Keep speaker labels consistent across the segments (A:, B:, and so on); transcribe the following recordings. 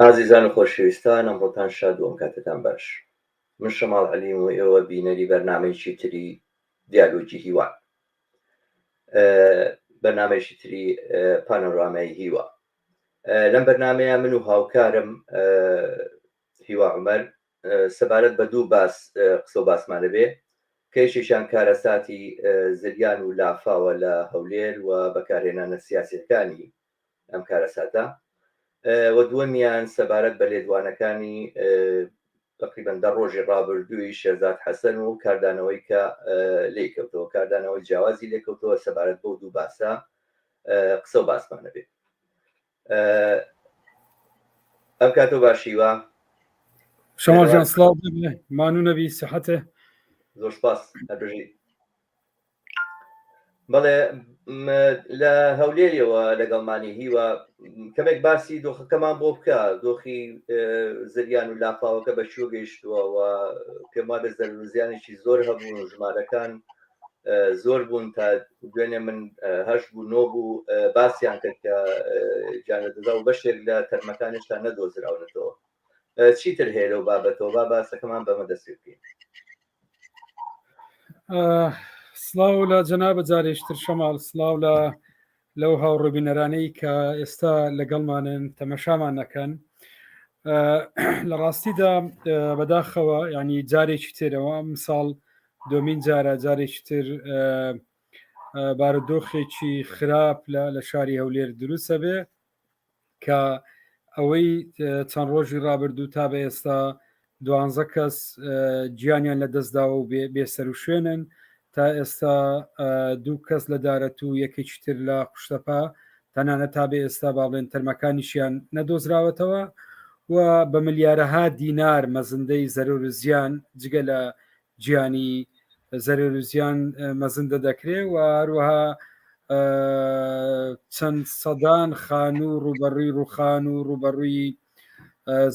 A: ئازیزان و خۆشەویستان ئەمڕۆتان شاد و ئەم کاتەتان باش. من شەماڵ عەلیم و ئێوە بینەری بەرنامەیەکی تری دیالۆگی هیوان. بەرنامەیەکی تری پانۆرامای هیوا. لەم بەرنامەیە من و هاوکارم هیوا عومەر سەبارەت بە دوو باس قسە و باسمان دەبێ کە یەکێکیان کارەساتی زریان و لافاوە لە هەولێر و بەکارهێنانە سیاسیەکانی ئەم کارەساتە و دووەمیان سەبارەت بە لێدوانەکانی تقریبا دە ڕۆژی ڕابردووی شێرزاد حەسەن و کاردانەوەی کە لێی کەوتەوە، کاردانەوەی جیاوازی لێکەوتەوە سەبارەت بەو دوو باسە قسە و باسمان ئەبێ. ئەم کاتۆ باشیوە
B: شەماڵ جان سڵاو بێ مانوو نەبی سحەتێ
A: زۆر سپاس هەربژی بەڵێ لە هەولێریەوە لەگەڵمانی هیوا کەمێک باسی دۆخەکەمان بۆ بکە دۆخی زریان و لافاوەکە بە کوێ گەیشتووە و پێم وابێ زەرر و زیانێکی زۆر هەبوون و ژمارەکان زۆر بوون تا دوێنێ من هەش بوو نۆ بوو باسییان کرد کە گیان لەدەستدا و بەشێک لە تەرمەکان هێشتا نەدۆزراونەتەوە چیتر هەیە لەو بابەتەوە با باسەکەمان بەمە دەست پێ بکەین.
B: سڵاو لە جەنابە جارێشتر شەماڵ سڵاو لە لەو هاوڕێبینەرانەی کە ئێستا لەگەڵمانن تەمەشامان نەکەن لە ڕاستیدا بەداخەوە ینی جارێکی ترەوە مساڵ دۆمین جارە جارێکی تر بارودۆخێکی خراپ لە لە شاری هەولێر دروستە بێ کە ئەوەی چەند ڕۆژی ڕابردوو تا بە ئێستا دوانزە کەس گیانیان لە دەستداوە و بێسەر و شوێنن تا ئێستا دوو کەس لە دارەت و یەکێکی تر لە قوشتەپە تەنانە تا بە ئێستا با بڵێن تەرمەکانیشیان نەدۆزراوەتەوە و بە ملیارەها دینار مەزندەی زەرەر و زیان جگە لە گیانی زەرەر و زیان مەزندە دەکرێ و هەروەها چەند سەدان خانوو ڕوبەڕووی ڕوخان و ڕوبەڕووی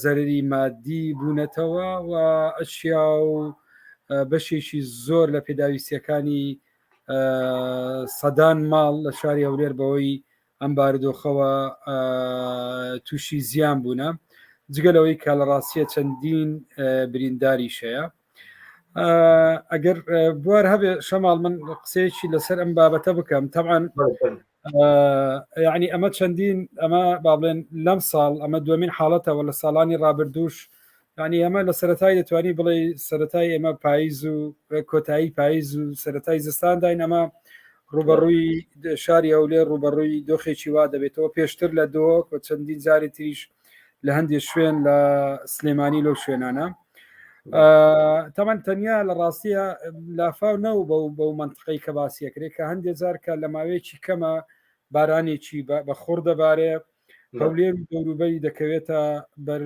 B: زەرری مادی بوونەتەوە و ئەشیا و بەشێکی زۆر لە پێداویستیەکانی سەدان ماڵ لە شاری هەولێر بەوەی ئەم بارودۆخەوە تووشی زیان بوونە جگە لەوەی کە لە ڕاستیە چەندین برینداریش هەیە ئەگەر بوار هەبێ شەماڵ من قسەیەکی لەسەر ئەم بابەتە بکەم تەعاان یعنی ئەمە چەندین ئەمە با بڵێن لەم ساڵ ئەمە دومین حاڵەتەوە لە ساڵانی ڕابردووش یعنی ئەمە لە سەتای دەتوانی بڵێ سەتای ئێمە پاییز و کۆتایی پاییز و سەتای زستانداین ئەمە ڕوبەڕووی شاری هەولێر ڕوبەڕووی دۆخێکی وا دەبێتەوە پێشتر لە دۆک و چەندین جاری تریش لە هەندێک شوێن لە سلێمانی لەو شوێنانە تەمان تەنیا لە ڕاستیە لافاو نەو بەو بەو منطقەی کە باسیەکرێت کە هەندێک جار کە لە ماوەیەکی کەمە بارانێکی بە خۆر دەبارێ هەولێر و دەوروبەری دەکەوێتە بەر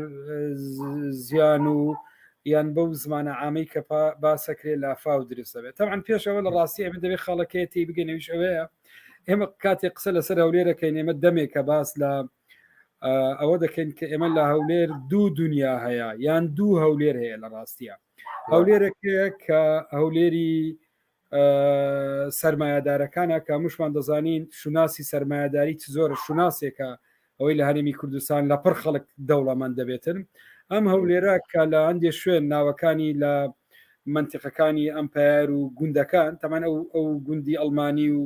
B: زیان و یان بەو زمانە عامەی کە باسەکرێ لافاو دروست دەبێت تەعاان پێشەوە لە ڕاستی ئەمە دەبێت خاڵەکەیەتی بگەنەویش ئەوەیە ئێمە کاتێک قسە لەسەر هەولێرەکەین ئێمە دەمێکە باس لە ئەوە دەکەین کە ئێمە لە هەولێر دوو دنیا هەیە یان دوو هەولێر هەیە لە ڕاستیە هەولێرێک هەیە کە هەولێری سرمایهدارەکانە کە هەمووشمان دەزانین شوناسی سرمایهداری چ زۆرە شوناسێکە ئەوەی لە هەرێمی کوردستان لە پڕ خەڵک دەوڵەمەند دەبێتن ئەم هەولێرە کە لە هەندێک شوێن ناوەکانی لە منتیقەکانی ئەمپایەر و گوندەکان تەمان ئەو ئەو گوندی ئەڵمانی و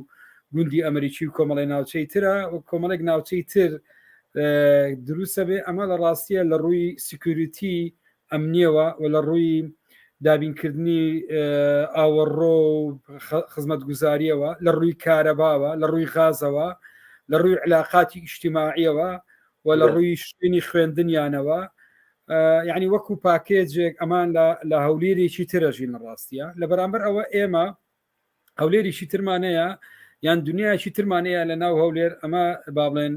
B: گوندی ئەمریکی و کۆمەڵی ناوچەی ترە و کۆمەڵێک ناوچەی تر دروستە بێ ئەمە لە ڕاستیە لە ڕووی security ئەمنیەوە و لە ڕووی دابینکردنی ئاوەڕۆ و خزمەتگوزاریەوە لە ڕووی کارەباوە لە ڕووی غازەوە لە ڕووی علاقاتی ئیجتیماعیەوە و لە ڕووی شوێنی خوێندنیانەوە یعنی وەکو پاکێجێک ئەمان لە هەولێرێکی ترەژین لە ڕاستیە لە بەرامبەر ئەوە ئێمە هەولێریشی ترمانەیە یان دنیایکی ترمانەیە لە ناو هەولێر ئەمە با بڵێن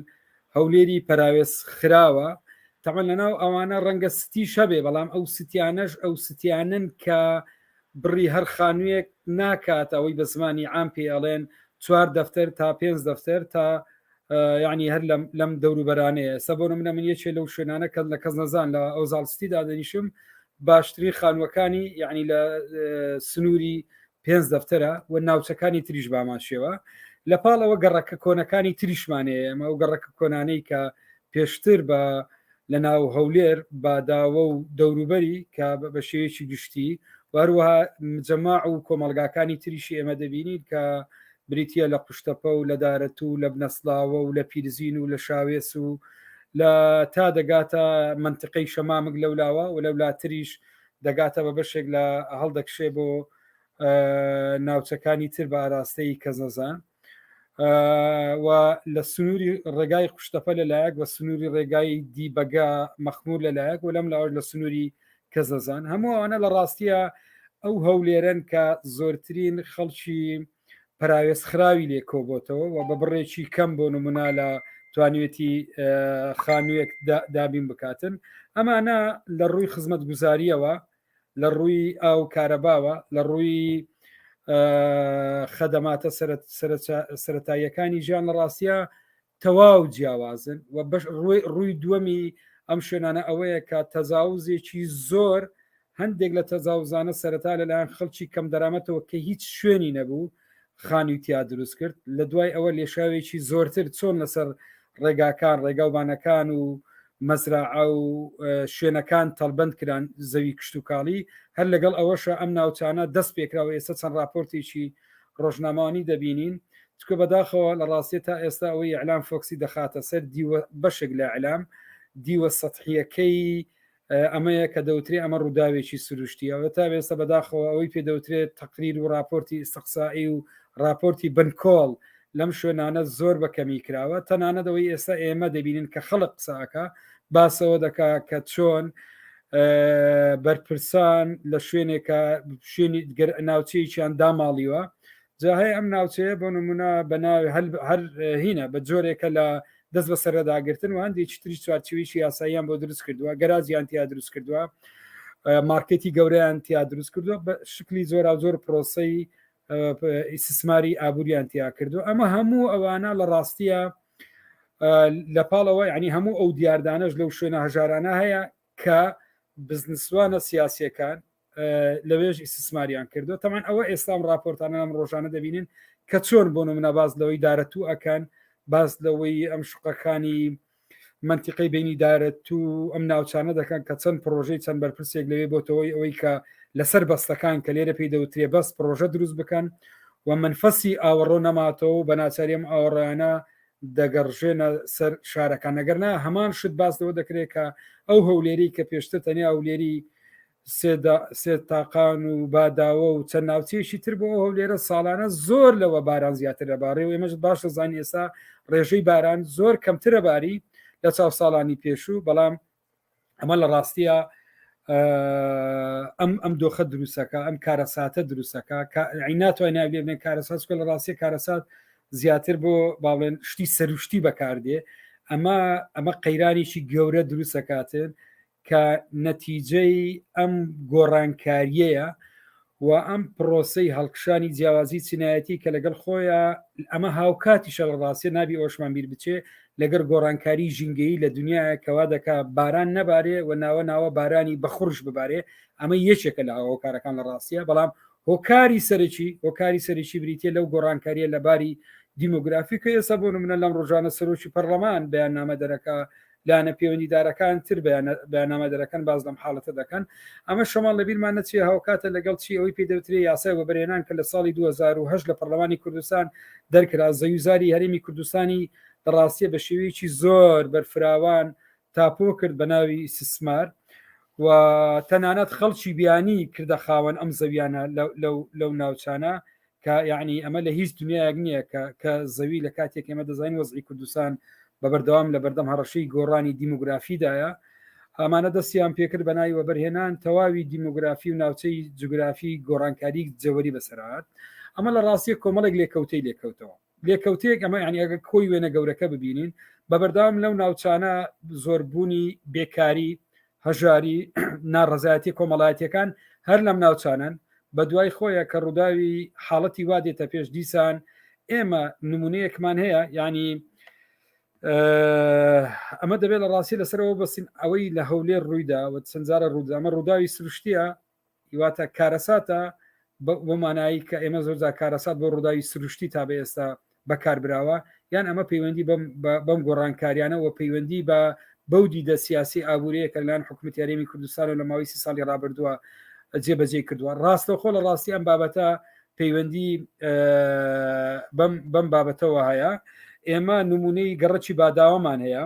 B: هەولێری پەراوێز خراوە تەمان لە ناو ئەوانە ڕەنگە ستی شەبێ بەڵام ئەو ستیانەش ئەو ستیانن کە بڕی هەر خانوویەک ناکات ئەوەی بە زمانی عام پێ ئەڵێن چوار دەفتەر تا پێنج دەفتەر تا یعنی هەر لەم لەم دەوروبەرانەیە سە بۆ منە من یەکێ لەو شوێنانە کە لە کەس نەزان لە ئەوزاڵستی دادەنیشم باشترین خانووەکانی یعنی لە سنووری پێنج دەفتەرە و ناوچەکانی تریش بامان شێوە لە پاڵەوە گەڕەکە کۆنەکانی تریشمانەیە ئەمە ئەو گەڕەکە کۆنانەی کە پێشتر بە لە ناو هەولێر باداوە و دەوروبەری کە بە شێوەیەکی گشتی و هەروەها مجەماع و کۆمەڵگاکانی تریشی ئێمە دەبینین کە بریتە لە قوشتەپە و لە دارەتوو و لە بنەسڵاوە و لە پیرزین و لە شاوێس و لە تا دەگاتە منتیقەی شەمامک لەولاوە و لەولاتریش دەگاتە بە بەشێک لە هەڵدەکشێ بۆ ناوچەکانی تر بە ئاراستەی کەسنەزان و لە سنووری ڕێگای قوشتەپە لەلایەک و سنووری ڕێگای دیبەگە مەخمور لەلایەک و لەم لاوەش لە سنووری کەسنەزان هەموو ئەوانە لە ڕاستیە ئەو هەولێرن کە زۆرترین خەڵکی پەراوێزخراوی لێ کۆبۆتەوە و بە بڕێکی کەم بۆ نمونە لە توانیوێتی خانوویەک دابین بکاتن ئەمانە لە ڕووی خزمەتگوزاریەوە لە ڕووی ئاو کارەباوە لە ڕووی خەدەماتە سەتاییەکانی ژیان لە ڕاستە تەواو جیاوازن و بەش ڕووی دووەمی ئەم شوێنانە ئەوەیە کە تەزاوزێکی زۆر هەندێک لە تەزاوزانە سەرەتا لەلایەن خەڵکی کەم دەرامەتەوە کە هیچ شوێنی نەبوو خانووی تیا دروست کرد لە دوای ئەوە لێشاوێکی زۆرتر چۆن لەسەر ڕێگاکان ڕێگاوبانەکان و مەزراعە و شوێنەکان تەڵبند کران زەوی کشتتوکاڵی هەر لەگەڵ ئەوەشە ئەم ناوچانە دەست پێکراوە ئێستا چەند راپۆرتێکی ڕۆژنامەوانی دەبینین چکە بەداخەوە لە ڕاستیە تا ئێستا ئەوەی ئەلام فۆکسی دەخاتە سەر دیوە بەشێک لە ئەلام دیوە سەحیەکەی ئەمەیە کە دەوترێ ئەمە ڕووداوێکی سروشتیە و تا ئێستا بەداخەوە ئەوەی پێ دەوترێت تەقریر و راپۆرتی ئیسقسائی و راپۆرتی بنکۆڵ لەم شوێنانە زۆر بە کەمی کراوە تەنانەت ئەوەی ئێستا ئێمە دەبینین کە خەڵک قسەکە باسەوە دەکا کە چۆن بەرپرسان لە شوێنێکە شوێنی ناوچەیەکیان داماڵیوە جا هەیە ئەم ناوچەیە بۆ نمونە بە ناوی هەر هینە بە جۆرێکە لە دەست بە سەرەداگرتن و هەندێکی تری چوارچێوەیەکی یاساییان بۆ دروست کردووە گەراجیان تیا دروست کردووە مارکێتی گەورەیان تیا دروست کردووە بە شکلی زۆرا زۆر پرۆسەی ئیسسماری ئابووریان تیا کردو ئەمە هەموو ئەوانە لە ڕاستیە لە پاڵەوە ینی هەموو ئەو دیاردانەش لەو شوێنە هەژارانە هەیە کە بزنسوانە سیاسیەکان لەوێژ ئیسسماریان کردو تەمان ئەوە ئێستام راپۆرتانە ئەم ڕۆژانە دەبینین کە چۆن بۆ نمونە باز لەوەی دارەتوو ئەکەن باز لەوەی ئەم شقەکانی منتیقەی بینی دارەت و ئەم ناوچانە دەکەن کە چەند پرۆژەی چەند بەرپرسێک لەوێ بۆتەوەی ئەوەی کە لەسەر بەستەکان کە لێرە پێی دەوترێ بەس پرۆژە دروست بکەن و منفەسی ئاوەڕۆ نەماتەوە بە ناچاریم ئاوەڕانە دەگەڕژێنە سەر شارەکان ئەگەرنا هەمان شت باس لەوە دەکرێت کە ئەو هەولێری کە پێشتر تەنیا هەولێری سێ تاقان و باداوە و چەند ناوچەیەکی تر بۆ ئەو هەولێرە ساڵانە زۆر لەوە باران زیاتر لەبارێ و ئێمەش باش دەزانین ئێستا ڕێژەی باران زۆر کەمترە باری لە چاو ساڵانی پێشوو بەڵام ئەمە لە ڕاستیە ئەم ئەم دۆخە دروستەکە ئەم کارەساتە دروستەکە ناتوانین ناوی لێ بنێن کارەسات چونکە لە ڕاستیە کارەسات زیاتر بۆ باڵێن شتی سەروشتی بەکاردێ ئەمە ئەمە قەیرانێکی گەورە دروستەکاتن کە نەتیجەی ئەم گۆڕانکاریەیە و ئەم پرۆسەی هەڵکشانی جیاوازی چینایەتی کە لەگەڵ خۆیان ئەمە هاوکاتیشە لە ڕاستیە نابی ئەوشمان بیر بچێ لەگەر گۆڕانکاری ژینگەیی لە دنیاە کەوا دەکا باران نەبارێ و ناوە ناوە بارانی بەخورش ببارێ ئەمە یەکێکە لە هۆکارەکان لە ڕاستیە بەڵام هۆکاری سەرەکی هۆکاری سەرەکی بریتە لەو گۆڕانکاریە لە باری دیمۆگرافی کە ئێستا بۆ نمونە لەم ڕۆژانە سەرۆکی پەرلەمان بەیاننامە دەرەکە لایەنە پەیوەندیدارەکان تر بەیاننامە دەرەکەن باز لەم حاڵەتە دەکەن ئەمە شەماڵ لەبیرمان نەچێ هاوکاتە لەگەڵ چی ئەوەی پێ دەوترێ یاسای وەبەرهێنان کە لە ساڵی 2008 لە پەرلەمانی کوردستان دەرکرا زەویوزاری هەرێمی کوردستانی لە ڕاستیە بە شێوەیەکی زۆر بەرفراوان تاپۆ کرد بە ناوی ئیسیسمار و تەنانەت خەڵکی بیانی کردە خاوەن ئەم زەویانە لەو ناوچانە کە یعنی ئەمە لە هیچ دنیایەک نییە کە کە زەوی لە کاتێک ئێمە دەزانین وەزعی کوردستان بە بەردەوام لە بەردەم هەڕەشەی گۆڕانی دیموگرافیدایە ئەمانە دەستیان پێکرد بە ناوی وەبەرهێنان تەواوی دیموگرافی و ناوچەی جوگرافی گۆڕانکاری جەوەری بەسەرهات ئەمە لە ڕاستیە کۆمەڵێک لێکەوتەی لێکەوتەوە لێکەوتەیەک ئەمە یعنی ئەگە کۆی وێنە گەورەکە ببینین بە بەردەوام لەو ناوچانە زۆربوونی بێکاری هەژاری ناڕەزایەتی کۆمەڵایەتیەکان هەر لەم ناوچانەن بە دوای خۆیە کە ڕووداوی حاڵەتی وا دێتە پێش دیسان ئێمە نمونەیەکمان هەیە ینی ئەمە دەبێت لە ڕاستی لەسەرەوە بەسین ئەوەی لە هەولێر ڕوویدا و چەندجارە ڕوودا ئەمە ڕووداوی سروشتیە واتە کارەساتە بۆ مانایی کە ئێمە زۆرجار کارەسات بۆ ڕووداوی سروشتی تا بە ئێستا بەکاربراوە یان ئەمە پەیوەندی بەم گۆڕانکاریانە و پەیوەندی بە بەو دیدە سیاسی ئابووریە کە لەلایەن حکوومەتی هەرێمی کوردستان و لە ماوەی سی ساڵی ڕابردووە جێبەجێ کردووە. ڕاستەوخۆ لە ڕاستی ئەم بابەتە پەیوەندی بەم بەم بابەتەوە هەیە. ئێمە نمونەی گەڕەکی باداوەمان هەیە،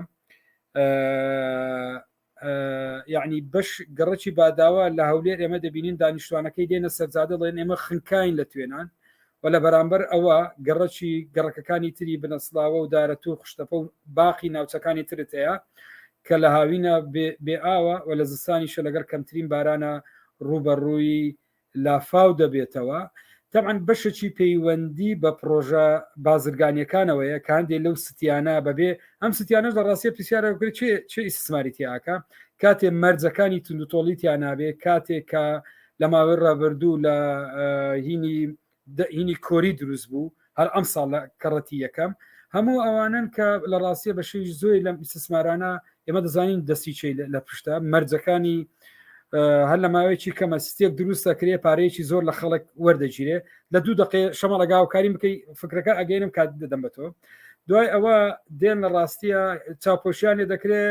B: یعنی بەش گەڕەکی باداوە لە هەولێر ئێمە دەبینین دانیشتوانەکەی دێنە سەرجادە دەڵێن ئێمە خنکاین لە توێنان و لە بەرامبەر ئەوە گەڕەکی گەڕەکەکانی تری بنەسڵاوە و دارەتوو و خشتەپە و باقی ناوچەکانی ترت هەیە کە لە هاوینە بێ ئاوە و لە زستانیشە لەگەڵ کەمترین بارانە ڕووبەڕووی لافاو دەبێتەوە. تەبعەن بەشێکی پەیوەندی بە پڕۆژە بازرگانیەکانەوەیە کە هەندێک لەو ستیانە بەبێ ئەم ستیانەش لە ڕاستیە پرسیارە بکرێت چێ چێ ئیستثماری تیاکە کاتێ مەرجەکانی توندوتۆڵی تیا نابێ کاتێک کە لە ماوەی ڕابردوو لە هینی هینی کۆری دروست بوو هەر ئەم ساڵ لە کەڕەتی یەکەم هەموو ئەوانن کە لە ڕاستیە بە شێوی زۆری لەم ئیستثمارانە ئێمە دەزانین دەستی چی لە پشتە مەرجەکانی هەر لە ماوەیەکی کەمە ستێک دروست دەکرێ پارەیەکی زۆر لە خەڵک وەردەگیرێ لە دوو دقێ شەمەڵەگا و کاریم بکەی فکرەکە ئەگەینم کات دەدەم بە تۆ دوای ئەوە دێن لە ڕاستیە چاپۆشیان لێ دەکرێ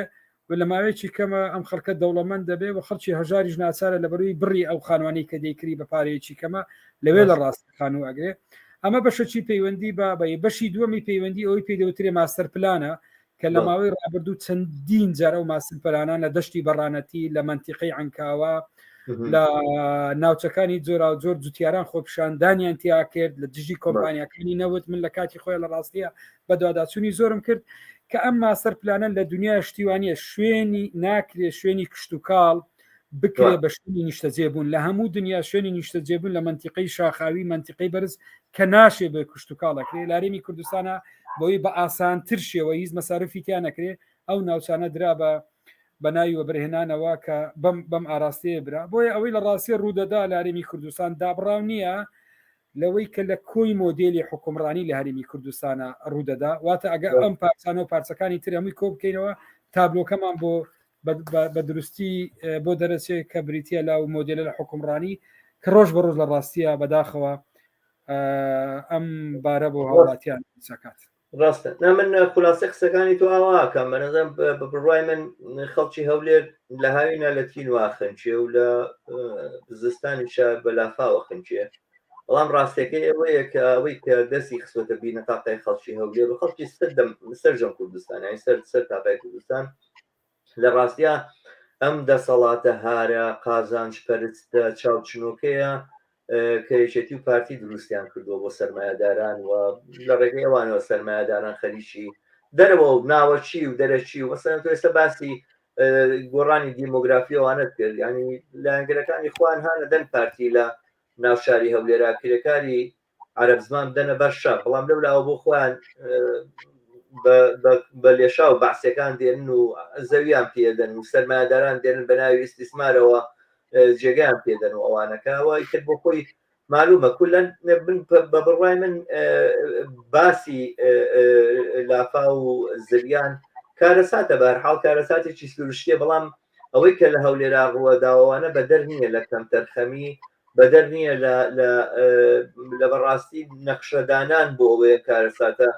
B: و لە ماوەیەکی کەمە ئەم خەڵکە دەوڵەمەند دەبێ و خەڵکی هەژاریش ناچارە لە بەروی بڕی ئەو خانوانەی کە دەیکری بە پارەیەکی کەمە لەوێ لە ڕاست خانوو ئەگرێ ئەمە بەشەکی پەیوەندی بە بە بەشی دووەمی پەیوەندی ئەوەی پێی دەوترێ ماستەر پلانە کە لە ماوەی ڕابردوو چەندین جار ئەو ماستەر پلانە لە دەشتی بەڕانەتی لە مەنتیقەی عەنکاوە لە ناوچەکانی جۆراوجۆر جوتیاران خۆپیشاندانیان تیا کرد لە دژی کۆمپانیاکانی نەوت من لە کاتی خۆی لە ڕاستیە بەدواداچوونی زۆرم کرد کە ئەم ماستەر پلانە لە دنیا شتیوانە شوێنی ناکرێ شوێنی کشتتوکاڵ بکرێ بە شوێنی نیشتەجێبوون لە هەموو دنیا شوێنی نیشتەجێبوون لە منتیقەی شاخاوی منتیقەی بەرز کە ناشێ بە کشتتوکاڵەکرێ لارێمی کوردستانە بۆی بە ئاسانتر شێوە هیچ مەسارفی تیا نەکرێ ئەو ناوچانە درا بە بە ناوی وەبەرهێنانەوە کە بەم بەم ئاراستەیە برا بۆیە ئەوەی لە ڕاستی ڕوودەدا لە هەرێمی کوردستان دابڕاو نییە لەوەی کە لە کۆی مۆدێلی حکومڕانی لە هەرێمی کوردستانە ڕوودەدا واتە ئەگەر ئەم پارچانە و پارچەکانی تر هەمووی کۆ بکەینەوە تابلۆکەمان بۆ بە دروستی بۆ دەرەچێت کە بریتە لە و مۆدێلە لە حکومڕانی کە ڕۆژ بە ڕۆژ لە ڕاستیە بەداخەوە ئەم بارە بۆ هاوڵاتیان دەکات.
A: ڕاستە نا من خلاصە قسەکانی تۆ ئاواکەم بەنظرم بە بڕوای من خەڵکی هەولێر لە هاوینە لە تینوا خنچێ و لە زستانیشە بە لافاوە خنچێ بەڵام ڕاستەکەی ئەوەیە کە ئەوەی کە دەستی خستۆتە بینە تاقای خەڵکی هەولێر و خەڵکی سەر سەرجەم کوردستان یانی سەر سەر تاقای کوردستان لە ڕاستیا ئەم دەسەڵاتە هارە قازانج پەرستە چاوچنۆکەیە کە یەکێتی و پارتی دروستیان کردووە بۆ سەرمایەداران و لە ڕێگەی ئەوانەوە سەرمایەداران خەریکی دەرەوە و ناوەچی و دەرەکی و مەسەلەن تۆ ئێستا باسی گۆڕانی دیمۆگرافی ئەوانەت کرد یعنی لایەنگرەکانی خۆیان هانە دەن پارتی لە ناو شاری هەولێرا کرێکاری عەرەب زمان بدەنە بەر شەڕ بەڵام لەو لاوە بۆ خۆیان بە لێشاو بەعسەکان دێنن و زەویان پێدەن و سەرمایەداران دێنن بە ناوی ئیستیسمارەوە جێگەیان پێدەن و ئەوانەکەەوە ئیتر بۆ خۆی معلومە کولەن من بە بڕوای من باسی لافا و زریان کارەساتە بەهەرحاڵ کارەساتێکی سروشتیە بەڵام ئەوەی کە لە هەولێرا ڕووەداوەوانە بەدەر نییە لە کەمتەرخەمی بەدەر نییە لە لە لە بەڕاستی نەخشەدانان بۆ ئەوەیە کارەساتە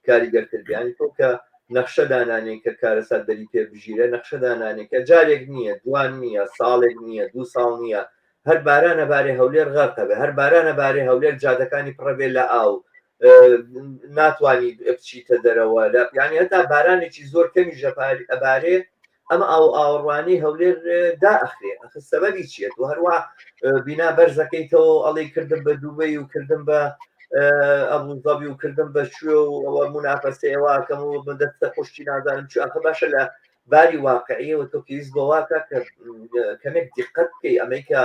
A: کاریگەرتر بیانی تۆ کە نەخشە دانانێ کە کارەسات بەری پێ بژیرە نەخشە دانانێ کە جارێک نییە دوان نییە ساڵێک نییە دوو ساڵ نییە هەر بارانە بارێ هەولێر غەرقە بێ هەر بارانە بارێ هەولێر جادەکانی پڕە بێ لە ئاو ناتوانانی بچیتە دەرەوە لە یعنی هەتا بارانێکی زۆر کەمی ژەپاری ئەبارێ ئەم ئاو ئاوەڕوانی هەولێر دا ئەخرێ ئەخ سەبەبی چییە و هەروە بینا بەرزەکەیتەوە ئەڵی کردم بە دوبەی و کردم بە ئەبوو زەبی و کردم بە کوێ و ئەوە منافەسەیەواکەم و دەستە خوشتی نازانم چ ئەخە باشە لە باری واقعیەوە تۆ پێویست بەواکە کە کەمێک دیقەت بکەی ئەمەی کە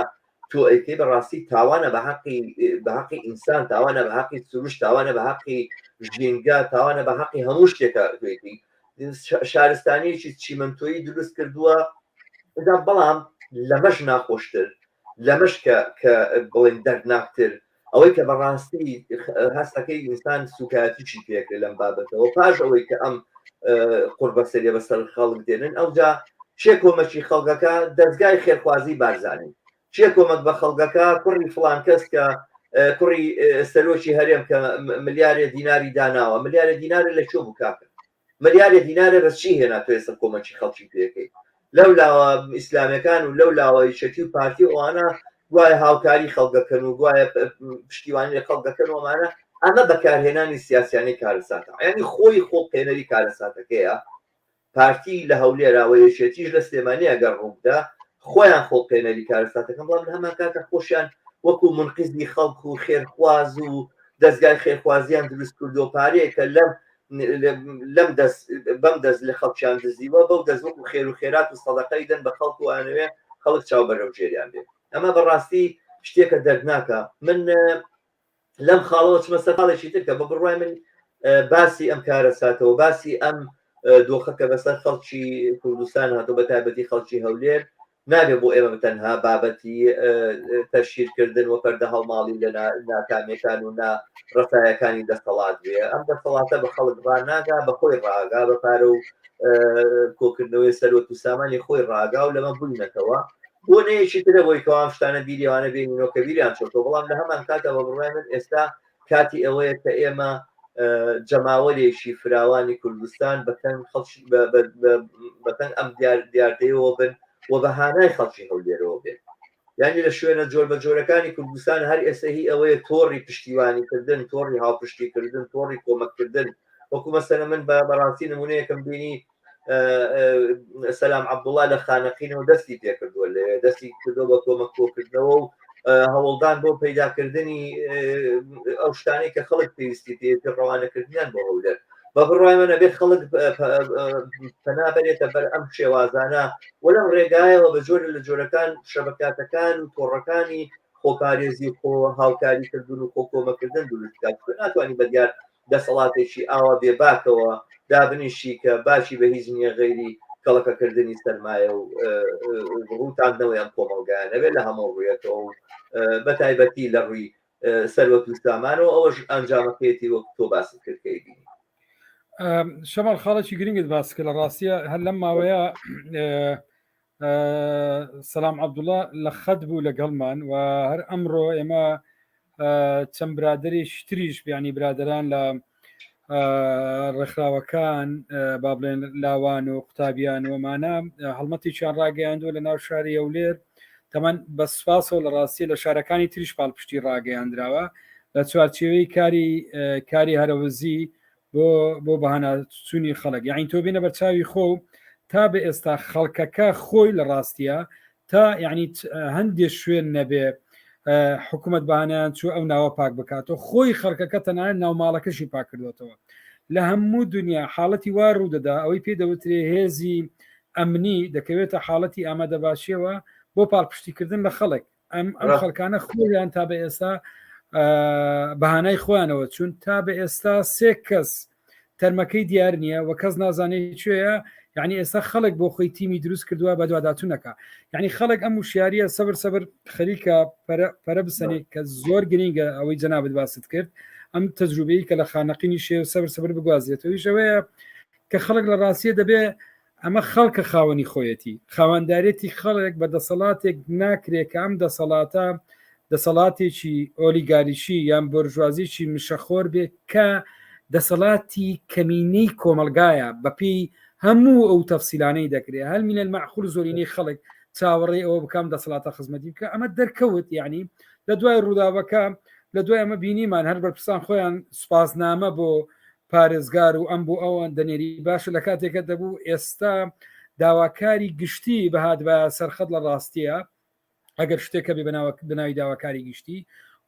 A: تۆ ئەیکەی بەڕاستی تاوانە بە حەقی بە حەقی ئینسان تاوانە بە حەقی سروشت تاوانە بە حەقی ژینگە تاوانە بە حەقی هەموو شتێکە توێتی شارستانیەکی چیمەنتۆیی دروست کردووە دا بەڵام لەمەش ناخۆشتر لەمەش کە کە بڵێن دەردناکتر ئەوەی کە بەڕاستی هەستەکەی ئینسان سوکایەتیشی پێکرێت لەم بابەتەوە پاش ئەوەی کە ئەم قوربەسەریە بەسەر خەڵک دێنن ئەوجا چێ کۆمەکی خەڵکەکە دەستگای خێرخوازی بارزانانی چێ کۆمەک بە خەڵکەکە کوڕی فلان کەس کە کوڕی سەرۆکی هەرێم کە ملیارێ دیناری داناوە ملیارێ دینارە لە کوێ بوو کاکە؟ ملیارێ دینارێ بە چی هێنا تۆ ئێستا کۆمەکی خەڵکی پێەکەی لەو لاوە ئیسلامەکان و لەو لاوە یەکێتی و پارتی و ئەوانە گوایە هاوکاری خەڵکەکەن و گوایە پشتیوانی لە خەڵک دەکەن و ئەمانە ئەمە بەکارهێنانی سیاسیانەی کارەساتە یعنی خۆی خۆڵقێنەری کارەساتەکەیە پارتی لە هەولێرا و یەکێتیش لە سلێمانی ئەگەر ڕووبدا خۆیان خۆڵقێنەری کارەساتەکەن بەڵام لە هەمان کاتە خۆشیان وەکو منقیزی خەڵک و خێرخواز و دەستگای خێرخوازیان دروست کردو پارەیە کە لەم لەم دەست بەم دەست لە خەڵکیان دزیوە بەو دەست وەکو خێر و خێرات و سەدەقەی دەن بە خەڵک و ئانەوێ خەڵک چاو بەرەو ژێریان بێ ئەمە بەڕاستی شتێکە دەردناکە من لەم خاڵەوە چمە سەر خاڵێکی تر کە بە بڕوای من باسی ئەم کارەساتەوە باسی ئەم دۆخە کە بەسەر خەڵکی کوردستان هاتۆ بە تایبەتی خەڵکی هەولێر نابێ بۆ ئێمە بەتەنها بابەتی تەشهیرکردن و پەردە هەڵماڵی لە ناکامیەکان و نا ڕەفایەکانی دەسەڵات بێ ئەم دەسەڵاتە بە خەڵک ڕاناگا بە خۆی ڕاگا بە پارە و کۆکردنەوەی سەروەت و سامانی خۆی ڕاگا و لەمە بووینەتەوە بۆ نەیەکی ترە بۆی کەوام شتانە بیریوانە بێنینەوە کە بیریان چۆتەوە بەڵام لە هەمان کاتە بە بڕوای من ئێستا کاتی ئەوەیە کە ئێمە جەماوەرێکی فراوانی کوردستان بەتەنگ خەڵکی بەتەنگ ئەم دیار دیاردەیەوە بن و بە هانای خەڵکی هەولێرەوە بێت یعنی لە شوێنە جۆر بە جۆرەکانی کوردستان هەر ئێستا هی ئەوەیە تۆڕی پشتیوانیکردن تۆڕی هاوپشتیکردن تۆڕی کۆمەککردن وەکو مەسەلە من بە بەڕاستی نمونەیەکم بینی سەلام عەبدوڵا لە خانەقینەوە دەستی پێکردووە لەوێ دەستی کردووە بە کۆمەک کۆکردنەوە و هەوڵدان بۆ پەیداکردنی ئەو شتانەی کە خەڵک پێویستی پێیەتی ڕەوانەکردنیان بۆ هەولێر بە بڕوای من ئەبێ خەڵک پەنا بەرێتە بەر ئەم شێوازانە و لەم ڕێگایەوە بە جۆرە لە جۆرەکان شەبەکاتەکان و تۆڕەکانی خۆپارێزی و خۆ هاوکاریکردن و خۆ کۆمەکردن دروست بکات ناتوانانی بە دیار دەسەڵاتێکی ئاوا بێ باکەوە دابنیشی کە باکی بە هیچ نییە غەیری کەڵەکەکردنی سەرمایە و ڕووتاندنەوەی ئەم کۆمەڵگایە نەبێت لە هەموو ڕوویەکەوە و بە تایبەتی لە ڕووی سەروەت و سامانەوە ئەوەش ئەنجامەکەیەتی وەک تۆ باست کرد کە ئەیبینی.
B: شەماڵ خاڵێکی گرنگت باس کرد لە ڕاستیە هەر لەم ماوەیە سەلام عەبدوڵا لە خەت بوو لەگەڵمان و هەر ئەمڕۆ ئێمە چەند برادێکی تریش بیانی برادران لە ڕێکخراوەکان با بڵێن لاوان و قوتابیان ومانە هەڵمەتێکیان ڕاگەیاندووە لە ناو شاری هەولێر تەمان بە سوپاسەوە لە ڕاستی لە شارەکانی تریش پاڵپشتی ڕاگەیاندراوە لە چوارچێوەی کاری کاری هەرەوەزی بۆ بۆ بەهاناچوونی خەڵک یعنی تۆ بینە بەرچاوی خۆ تا بە ئێستا خەڵکەکە خۆی لە ڕاستیە تا یعنی هەندێک شوێن نەبێ حکوومەت بەهانیان چوو ئەو ناوە پاک بکاتەوە خۆی خەڵکەکە تەنانەت ناوماڵەکەشی پاک کردوێتەوە لە هەموو دنیا حاڵەتی وا ڕوودەدا ئەوەی پێ دەوترێ هێزی ئەمنی دەکەوێتە حاڵەتی ئامادەباشیەوە بۆ پاڵپشتیکردن لە خەڵک ئەم ئەم خەڵکانە خۆیان تا بە ئێستا بەهانای خۆیانەوە چون تا بە ئێستا سێ کەس تەرمەکەی دیار نییە و کەس نازانێت کوێیە یعنی ئێستا خەڵک بۆ خۆی تیمی دروست کردووە بەدواداچوونەکە یعنی خەڵک ئەم وشیاریە سەبر سەبر خەریکە پەرە بسەنێت کە زۆر گرنگە ئەوەی جەنابت باست کرد ئەم تەجروبەی کە لە خانەقینی شێ سەبر سەبر بگوازرێتەوەیش ئەوەیە کە خەڵک لە ڕاستیە دەبێ ئەمە خەڵکە خاوەنی خۆیەتی خاوەندارێتی خەڵک بە دەسەڵاتێک ناکرێ کە ئەم دەسەڵاتە دەسەڵاتێکی ئۆلیگاریشی یان بۆرژوازیی مشەخۆر بێ کە دەسەڵاتی کەمینەی کۆمەڵگایە بەپێی هەموو ئەو تەفسیلانەی دەکرێت هەل من المعقول زۆرینەی خەڵک چاوەڕێی ئەوە بکەم دەسەڵاتە خزمەتی بکە ئەمە دەرکەوت یعنی لە دوای ڕووداوەکە لە دوای ئەمە بینیمان هەر بەرپرسان خۆیان سوپاسنامە بۆ پارێزگار و ئەم بۆ ئەوان دەنێری باشە لە کاتێکە دەبوو ئێستا داواکاری گشتی بەهاتبایە سەرخەت لە ڕاستیە ئەگەر شتێکە بێ بەناوی داواکاری گشتی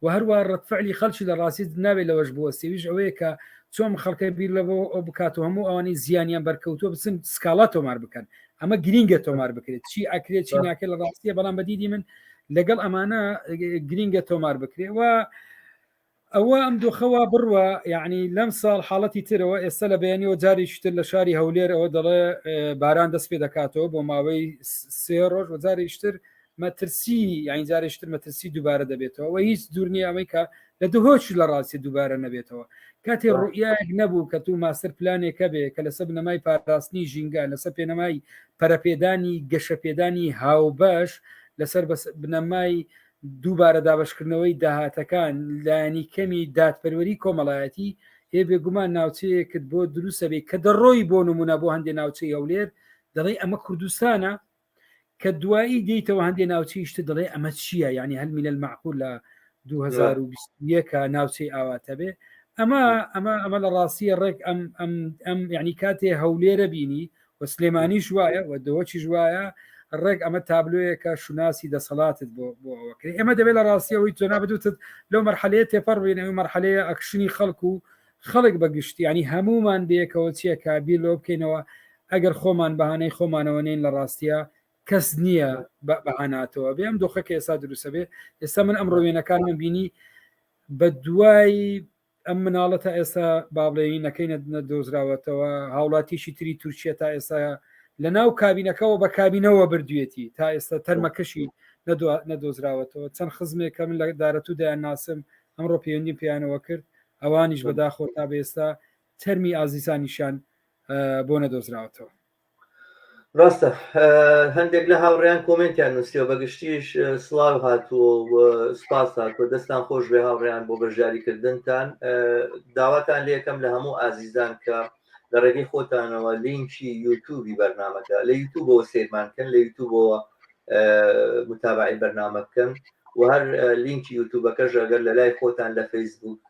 B: و هەروە ڕەتفعلی خەڵکی لە ڕاستی ناوێت لەوەش بوەستێویش ئەوەیە کە چۆن خەڵکە بیر لە بۆ ئەو بکات و هەموو ئەوانەی زیانیان بەرکەوتووە بچن سکاڵا تۆمار بکەن ئەمە گرینگە تۆمار بکرێت چی ئەکرێت چی ناکرێت لە ڕاستیە بەڵام بەدیدی من لەگەڵ ئەمانە گرینگە تۆمار بکرێت و ئەوە ئەم دۆخە وا بڕوا یعنی لەم ساڵ حاڵەتی ترەوە ئێستا لە بەیانیەوە جارێکی تر لە شاری هەولێر ئەوە دەڵێ باران دەست پێ دەکاتەوە بۆ ماوەی سێ ڕۆژ و جارێکی تر مەترسی یعنی جارێکی تر مەترسی دووبارە دەبێتەوە و هیچ دوور نییە ئەوەی کە لە دهۆچ لە ڕاستی دووبارە نەبێتەوە کاتێ ڕوئیایەک نەبوو کە تو ماستەر پلانێکە بێ کە لەسەر بنەمای پاراستنی ژینگە لەسەر پێنەمای پەرەپێدانی گەشەپێدانی هاوبەش لەسەر بنەمای دووبارە دابەشکردنەوەی داهاتەکان، لایەنی کەمی دادپەروەری کۆمەڵایەتی، ئێ بێگومان ناوچەیەکت بۆ دروستە بێ کە دەڕۆی بۆ نمونە بۆ هەندێ ناوچەی هەولێر دەڵێ ئەمە کوردستانە کە دوایی دێیتەوە هەندێ ناوچەی شتە دەڵێ ئەمە چییە یعنی هەل من المعقول لە 2021 ناوچەی ئاواتە بێ ئەمە ئەمە ئەمە لە ڕاستیە ڕێک ئەم ئەم ئەم یعنی کاتێ هەولێرە بینی و سلێمانیش وایە و دەوەچیش وایە ڕێک ئەمە تابلۆیەکە شوناسی دەسەڵاتت بۆ بۆ ئەوەکرێ ئێمە دەبێت لە ڕاستیەوەی جەنابت وتت لەو مەرحەلەیە تێپەڕ بین ئەو مەرحەلەیە ئەکشنی خەڵک و خەڵک بە گشتی ینی هەمومان بەیەکەوە چیەکە بیر لەوە بکەینەوە ئەگەر خۆمان بەهانەی خۆمانەوە نین لە ڕاستیە کەس نییە بەهاناتەوە بێ ئەم دۆخەکە ئێستا دروستە بێ ئێستا من ئەم ڕوێنەکان من بینی بە دوای ئەم مناڵە تا ئێستا با بڵێین نەکەی نەدۆزراوەتەوە هاوڵاتیشی تری تورکیا تا ئێستا لە ناو کابینەکەەوە بە کابینەوە بردوێتی تا ئێستا تەرمەکەشی نەدۆزراوەتەوە چەند خزمێکە من لە دارەتوو دەیان ناسم ئەمڕۆ پەیوەندیم پێیانەوە کرد ئەوانیش بەداخۆ تا بە ئێستا تەرمی ئازیزانیشیان بۆ نەدۆزراوەتەوە.
A: ڕاستە هەندێک لە هاوڕێیان کۆمنتیان نووسیوە بە گشتیش سڵاو هاتووە و سپاس هاتووە دەستان خۆش بێ هاوڕێیان بۆ بەشداریکردنتان داواتان لەکەم لە هەموو ئازیزان کە لە ڕێگەی خۆتانەوە لینکی یوتوبی بەرنمەکە لە یوتوبەوە سەیرمان بکەن لە یوتوبەوە متابعی بەرنامە بکەن و هەر لینکی یوتوبەکەش ئەگەر لە لای خۆتان لە فەیسبوک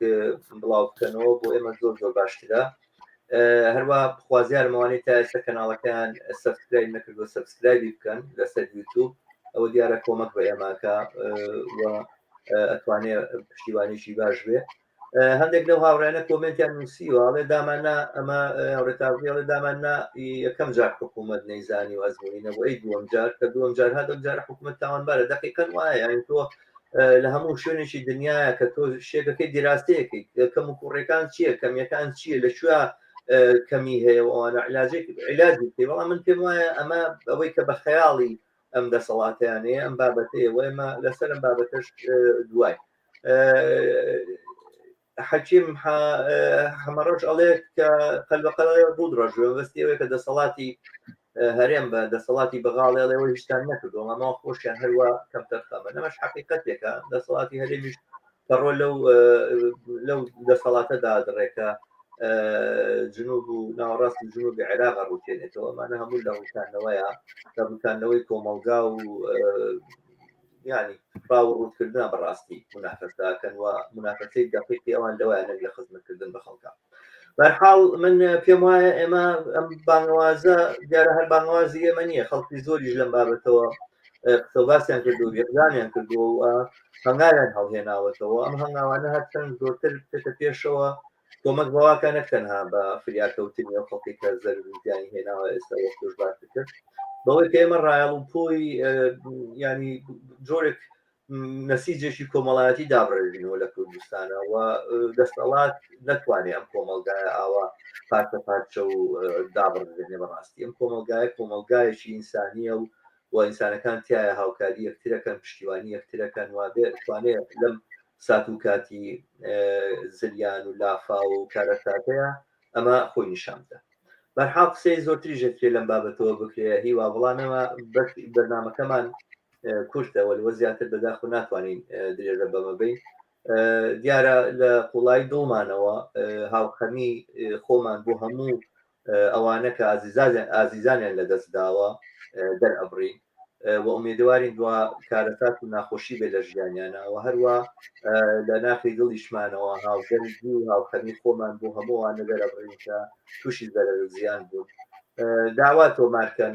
A: بڵاو بکەنەوە بۆ ئێمە زۆر زۆر باشترە هەروە خوازیارم ئەوانەی تا ئێستا کەناڵەکەیان subscribe نەکردووە subscribe ی بکەن لەسەر یوتوب ئەوە دیارە کۆمەک بە ئێماکە و ئەتوانێ پشتیوانیشی باش بێ هەندێک لەو هاوڕێنە کۆمنتیان نووسیوە ئەڵێ داماننا ئەمە هاوڕێتاڵێ داماننا یەکەم جار حکوومەت نەیزانی و ئەزمموی نەبوو ئەی دووەم جار کە دووەم جار هات ئەم جارە حکوومەت تاوانبارە دقیقەن وایە یانی تۆ لە هەموو شوێنێکی دنیاە کە تۆ شێکەکەی دیراستەیەکەی کەم و کوڕەکان چییە کەمیەکان چییە لە کوێ کەمی هەیە و ئەوانە علاجێک علاجی بکەی بەڵام من پێم وایە ئەمە ئەوەی کە بە خەیاڵی ئەم دەسەڵاتیانەیە ئەم بابەتەیە و ئێمە لەسەر ئەم بابەتەش دوای حەکیم حەمەڕەش ئەڵێ کە قەلبەقەڵێ ڕوود ڕەژوێ بەستی ئەوەیە کە دەسەڵاتی هەرێم بە دەسەڵاتی بەغاڵێ ئەڵێ ئەوە هیچتان نەکردووە ئەمە خۆشیان هەروە کەمتەرخەمە نەمەش حەقیقەتێکە دەسەڵاتی هەرێمیش پەڕۆ لەو لەو دەسەڵاتە دادڕێکە جنوب و ناوەڕاستی جنوبی عێراق ڕوتێنێتەوە ئەمانە هەموو لە ڕوتانەوەیە لە ڕوتانەوەی کۆمەڵگا و یانی ڕاو ڕووتکردنە بەڕاستی منافەسەکەن و منافەسەی دەقیقی ئەوان لەوەیان نەک لە خزمەتکردن بە خەڵکە بەرحاڵ من پێم وایە ئێمە ئەم بانگەوازە دیارە هەر بانگەوازی ئێمە نییە خەڵکی زۆریش لەم بابەتەوە قسە باسیان کردو یەکدانیان کردووە و هەنگاویان هەڵهێناوەتەوە ئەم هەنگاوانە هەرچەند زۆرتر بچێتە پێشەوە کۆمەک بەواکە نەک تەنها بە فریاکەوتنی ئەو خەڵکی کە زەرر و زیانی هێناوە ئێستا وەک تۆش باست کرد بەوەی کە ئێمە ڕایەڵ و پۆی ینی جۆرێک نەسیجێکی کۆمەڵایەتی دابڕێژینەوە لە کوردستانە و دەستەڵات نەتوانێت ئەم کۆمەلگایە ئاوا پارچە پارچە و دابڕێنێ بەڕاستی ئەم کۆمەلگایە کۆمەلگایەکی ئینسانیە و و ئینسانەکان تایە هاوکاری یەکترەکەن پشتیوانی یەکترەکەن و توانێت لەم سات و کاتی زریان و لافا و کارەساتەیە ئەمە خۆی نیشان بدە بەرحاڵ قسەی زۆرتری ژەکرێ لەم بابەتەوە بکرێ هیوا بەڵامەوە بەس بەرنمەکەمان کورتەوە لەوە زیاتر بەداخ و ناتوانین درێژە بەمە بین دیارە لە قوڵایی دڵمانەوە هاوخەمی خۆمان بۆ هەموو ئەوانە کە ئازیزانیان لەدەست داوە دەرئەبڕین و ئومێدەوارین دوا کارەسات و ناخۆشی بێ لە ژیانیانە و هەروە لە ناخی دڵیشمانەوە هاودەردی و هاوخەمی خۆمان بۆ هەمووانە دەرەبڕین کە تووشی زەرەر و زیان بوون داوا تۆمارکەن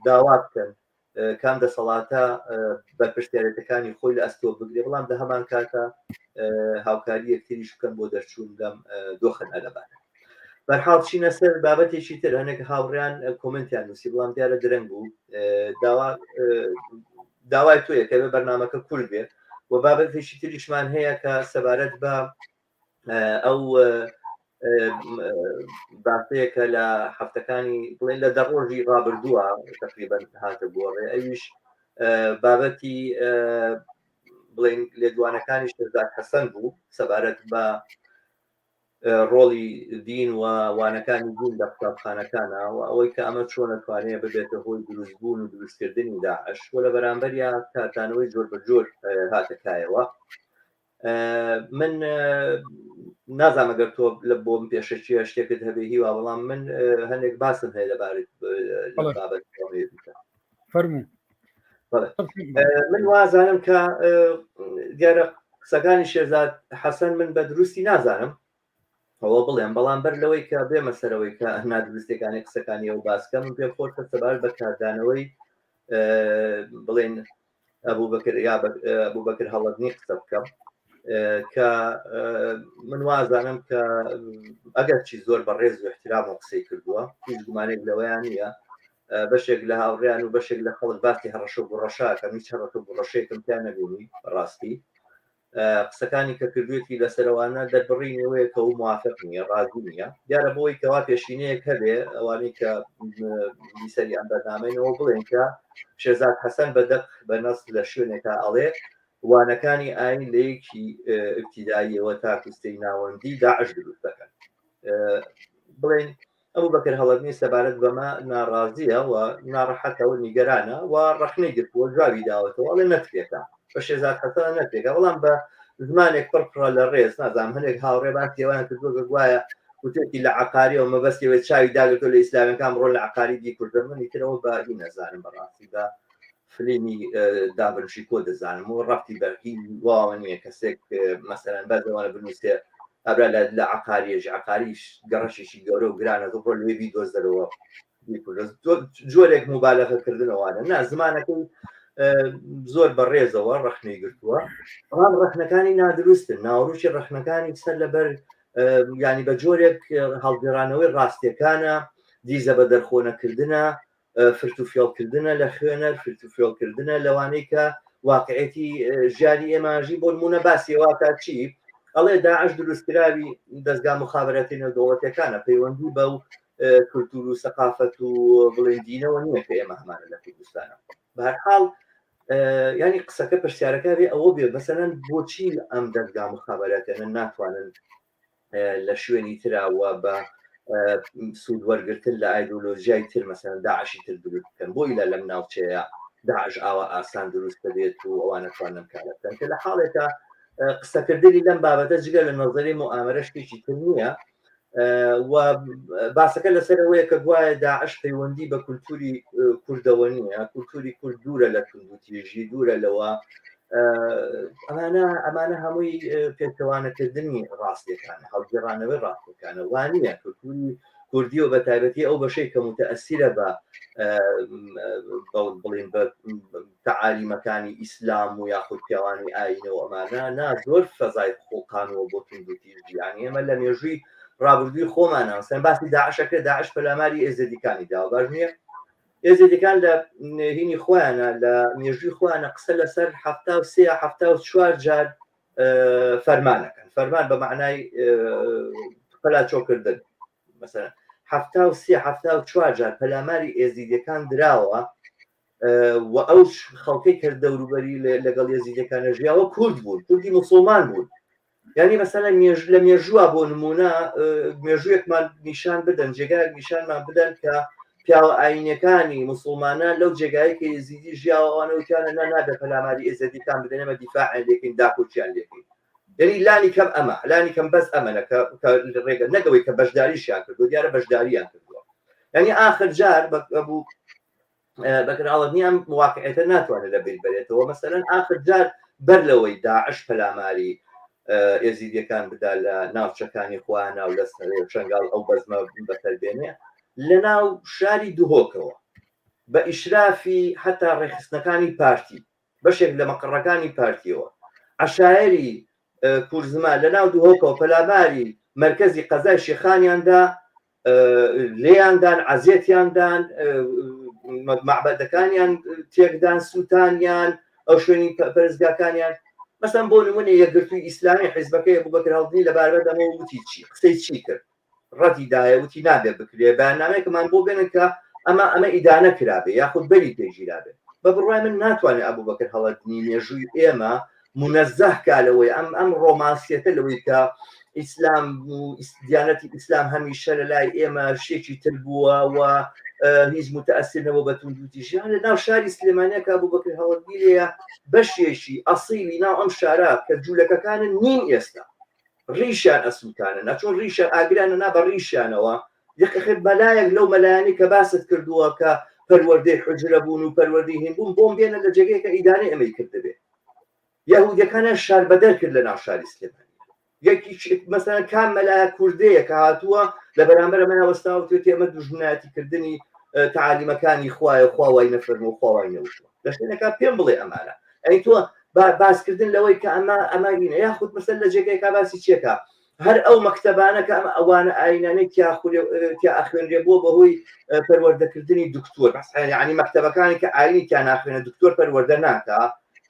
A: داوا بکەن کام دەسەڵاتە بەرپرسیارێتەکانی خۆی لە ئەستۆ بگرێ بەڵام لە هەمان کاتە هاوکاری یەکتریش بکەن بۆ دەرچوون لەم دۆخە نالەبارە بەرحاڵ چینە سەر بابەتێکی تر هەنێک هاوڕیان کۆمنتیان نووسی بەڵام دیارە درەنگ بوو داوا داوای تۆیە کە بێ بەرنمەکە کورت بێت و بابەتێکی تریشمان هەیە کە سەبارەت بە ئەو باسەیە کە لە هەفتەکانی بڵێن لە دە ڕۆژی ڕابردووە تقریبا هاتە گۆڕێ ئەویش بابەتی بڵێن لێدوانەکانی شێرزاد حەسەن بوو سەبارەت بە ڕۆڵی دین و وانەکانی دین لە قوتابخانەکانە و ئەوەی کە ئەمە چۆن ئەتوانێت ببێتە هۆی دروستبوون و دروستکردنی داعش و لە بەرامبەریا کاردانەوەی جۆر بە جۆر هاتە کایەوە من نازانم ئەگەر تۆ لە بۆم پێشەکیە شتێکت هەبێ هیوا بەڵام من هەندێک باسم هەیە لەبارەی بابەت
B: فەرموو
A: من وازانم کە دیارە قسەکانی شێرزاد حەسەن من بە دروستی نازانم ئەوە بڵێم بەڵام بەر لەوەی کە بێمە سەرەوەی کە نادروستەکانی قسەکانی ئەو باسکەم من پێم خۆشە سەبارەت بە کاردانەوەی بڵێن ئەبوو بەکر یا ئەبوو بەکر هەڵەدنی قسە بکەم کە من وازانم کە ئەگەر چی زۆر بە ڕێز و احترام و قسەی کردووە هیچ گومانێک لەوەیان نییە بەشێک لە هاوڕیان و بەشێک لە خەڵک باسی هەڕەشە و گوڕەشاکەم هیچ هەڕەشە و گوڕەشێکم تیا نەبینی ڕاستی قسەکانی کە کردوێتی لەسەرەوانە دەربڕینی ئەوەیە کە ئەو موافق نییە ڕازی نییە دیارە بۆی کەوا پێشینەیەک هەبێ ئەوانەی کە بیسەری ئەم بەرنامەینەوە بڵێن کە شێزاد حەسەن بە دەق بە نەس لە شوێنێکا ئەڵێ وانەکانی ئاین لە یەکی ئبتیداییەوە تاکو سێی ناوەندی داعش دروست دەکەن بڵێن ئەبوبەکر هەڵەدنی سەبارەت بەمە ناڕازییە و ناڕەحەتە و نیگەرانە و ڕەخنەی گرتووە جوابی داوەتەوە ئەڵێ نەترێکە بە شێزاد حەسەن نەترێکە بەڵام بە زمانێک پڕ پڕە لە ڕێز نازانم هەندێک هاوڕێ باسی ئەویان کردووە کە گوایە وتێکی لە عقاریەوە مەبەستیەوەی چاوی داگرتووە لە ئیسلامیەکان بڕۆن لە عقاری بیکوژن من ئیترەوە بە هی نەزانم بەڕاستی بە فلیمی داڤنشی کۆ دەزانم و ڕەفتی بە هی واوە نییە کەسێک مەسەرەن بەردەوانە بنووسێ ئەبرا لە عقاریەش عقاریش گەڕەشێکی گەورە و گرانە تۆ بڕۆ لێ بیدۆزەرەوە جۆرێک مبالغەکردنەوانە نا زمانەکەی زۆر بەڕێزەوە ڕەخنەی گرتووە بەڵام ڕەخنەکانی نادروستن ناوەڕۆکی ڕەخنەکانی سەر لەبەر ینی بە جۆرێک هەڵگەڕانەوەی ڕاستیەکانە دیزە بە دەرخۆنەکردنە فرت و فێڵکردنە لە خوێنەر، فرت و فێڵکردنە لەوانەی کە واقعێتی ژیانی ئێماژی بۆ نمونە باسی واکات چی ئەڵێ داعش دروستکراوی دەستگا مخابراتی نێودەوڵەتەکانە پەیوەندی بە و کولتور و سەقافەت و بڵێن دینەوە نییە کە ئێمە هەمانە لە کوردستانە بەهەرحاڵ ینی قسەکە پرسیارەکە بێ ئەوە بێ مەسەلەن بۆچی ئەم دەستگا مخابراتیانە ناتوانن لە شوێنی ترا و بە سوود وەرگتن لە ئایدۆلۆژیای تر مەسەن داعشی تر دروست بکەن بۆ ئیلا لەم ناوچەیە داعش ئاوا ئاسان دروست دەبێت و ئەوانە توانن کارە بکەن کە لە حاڵێکە قسەکردنی لەم بابەتە جگە لە نەزەری موئامەرە شتێکی تر نییە و باسەکە لەسەر ئەوەیە کە گوایە داعش پەیوەندی بە کولتوری کوردەوە نییە کولتوری کورد دوورە لە توندوتیژی دوورە لەوە ئەمانە ئەمانە هەمووی پێچەوانەکردنی ڕاستیەکانە هەڵگێڕانەوەی ڕاستەکانە وانە کولتوری کوردی و بە تایبەتی ئەو بەشەی کە متەئەسیرە بە بڵین بە تەعالیمەکانی ئیسلام و یاخود پیاوانی ئاینەوە ئەمانە نا زۆر فەزای خوڵقانەوە بۆ توندوتیژی یانی ئێمە لە مێژووی ڕابردووی خۆمانە سەن باسی داعشەکە داعش پەلاماری ئێزدیکانی داوە باش نییە ئێزدیکان لە هینی خۆیانە لە مێژووی خۆیانە قسە لەسەر 73 74 جار فەرمانەکەن فەرمان بە معنای پەلاچۆکردن مەسەلەن 73 74 جار پەلاماری ئێزیدیەکان دراوە و ئەو خەڵکەی کە دەوروبەری لەگەڵ یەزیدەکانە ژیاوە کورد بوون کوردی مسلمان بوون یعنی مەسەلەن مێژ لە مێژووە بۆ نمونە مێژوویەکمان نیشان بدەن جێگایەک نیشانمان بدەن کە پیاوە ئاینەکانی مسلمانان لەو جێگای کە یزیدی ژیاوە ئەوانە وتیانە نا نابێ پەلاماری ئێزەدیکان بدەن ئێمە دیفاعیان لێکەین داکۆکیان لێکەین یعنی لانی کەم ئەمە لانی کەم بەس ئەمەنە کە ڕێگە نەگەوەی کە بەشداریشیان کردو دیارە بەشداریان کردووە یعنی ئاخر جار بەبوو بەکر ئاڵەدنی ئەم واقعێتە ناتوانێت لە بیر بەرێتەوە مەسەلەن ئاخر جار بەر لەوەی داعش پەلاماری ئێزیدیەکان بدا لە ناوچەکانی خۆیان و لە شنگال ئەو بەزمە بەسەر بێنێ لە ناو شاری دهۆکەوە بە ئیشرافی حتا ڕێکخستنەکانی پارتی بەشێک لە مەقڕەکانی پارتیەوە عەشایەری کورزما لە ناو دهۆکەوە پەلاماری مەرکەزی قەزای شێخانیان دا لێیان دان عەزێتیان دان مەعبەدەکانیان تێکدان سووتانیان ئەو شوێنی پەرستگاکانیان مەسەن بۆ نمونە یەکگرتووی ئیسلامی حیزبەکەی ئەبوبەکر هەڵدنی لەبارە دەمەوە وتی چی قسەی چی کرد ڕەتی دایە وتی نابێ بکرێ بەیاننامەیەکمان بۆ بێنن کە ئەمە ئەمە ئیدانە کرابێ یاخود بەری پێگیرابێ بە بڕوای من ناتوانێت ئەبوبەکر هەڵەدنی مێژووی ئێمە مونەزەه کا لەوەی ئەم ئەم ڕۆمانسیەتە لەوەی کە ئیسلام و دیانەتی ئیسلام هەمیشە لە لای ئێمە شتێکی تر بووە و هیچ متەئەسیر نەبووە بە توندوتیژیان لە ناو شاری سلێمانیا کە ئەبوبەکر هەڵەدنی لێیە بەشێکی ئەسیلی ناو ئەم شارە کە جوولەکەکانن نین ئێستا. ڕیشیان ئەسووتانن ئەچۆن ڕیشیان ئاگریان ئەنا بە ڕیشیانەوە یەکەخێ مەلایەک لەو مەلایانی کە باست کردووە کە پەروەردەی حجرە بوون و پەروەردەی هین بوون بۆم بێنە لە جێگەیەکە ئیدانەی ئەمەی کردبێ یەهودەکانیان شاربەدەر کرد لە ناو شاری سلێمانی یەکی مەسەلەن کام مەلایە کوردەیە کە هاتووە لە بەرامبەر ئەمە وەستاوە توێتی ئەمە دوژمنایەتی کردنی تەعالیمەکانی خوایە خوا وای نەفەرموو خوا وای نەوتووە لە شوێنەکە پێم بڵێ ئەمانە ئەی تۆ باسکردن لەوەی کە ئەمە ئەمە هینە یاخود مەسەل لە جێگەیەکە باسی چیەکە هەر ئەو مەکتەبانە کە ئەمە ئەوانە ئاینانەی تیا خولێ تیا ئەخوێنرێ بووە بەهۆی پەروەردەکردنی دکتۆر یعنی مەکتەبەکانی کە ئاینی تیا ناخوێنە دکتۆر پەروەردە ناکا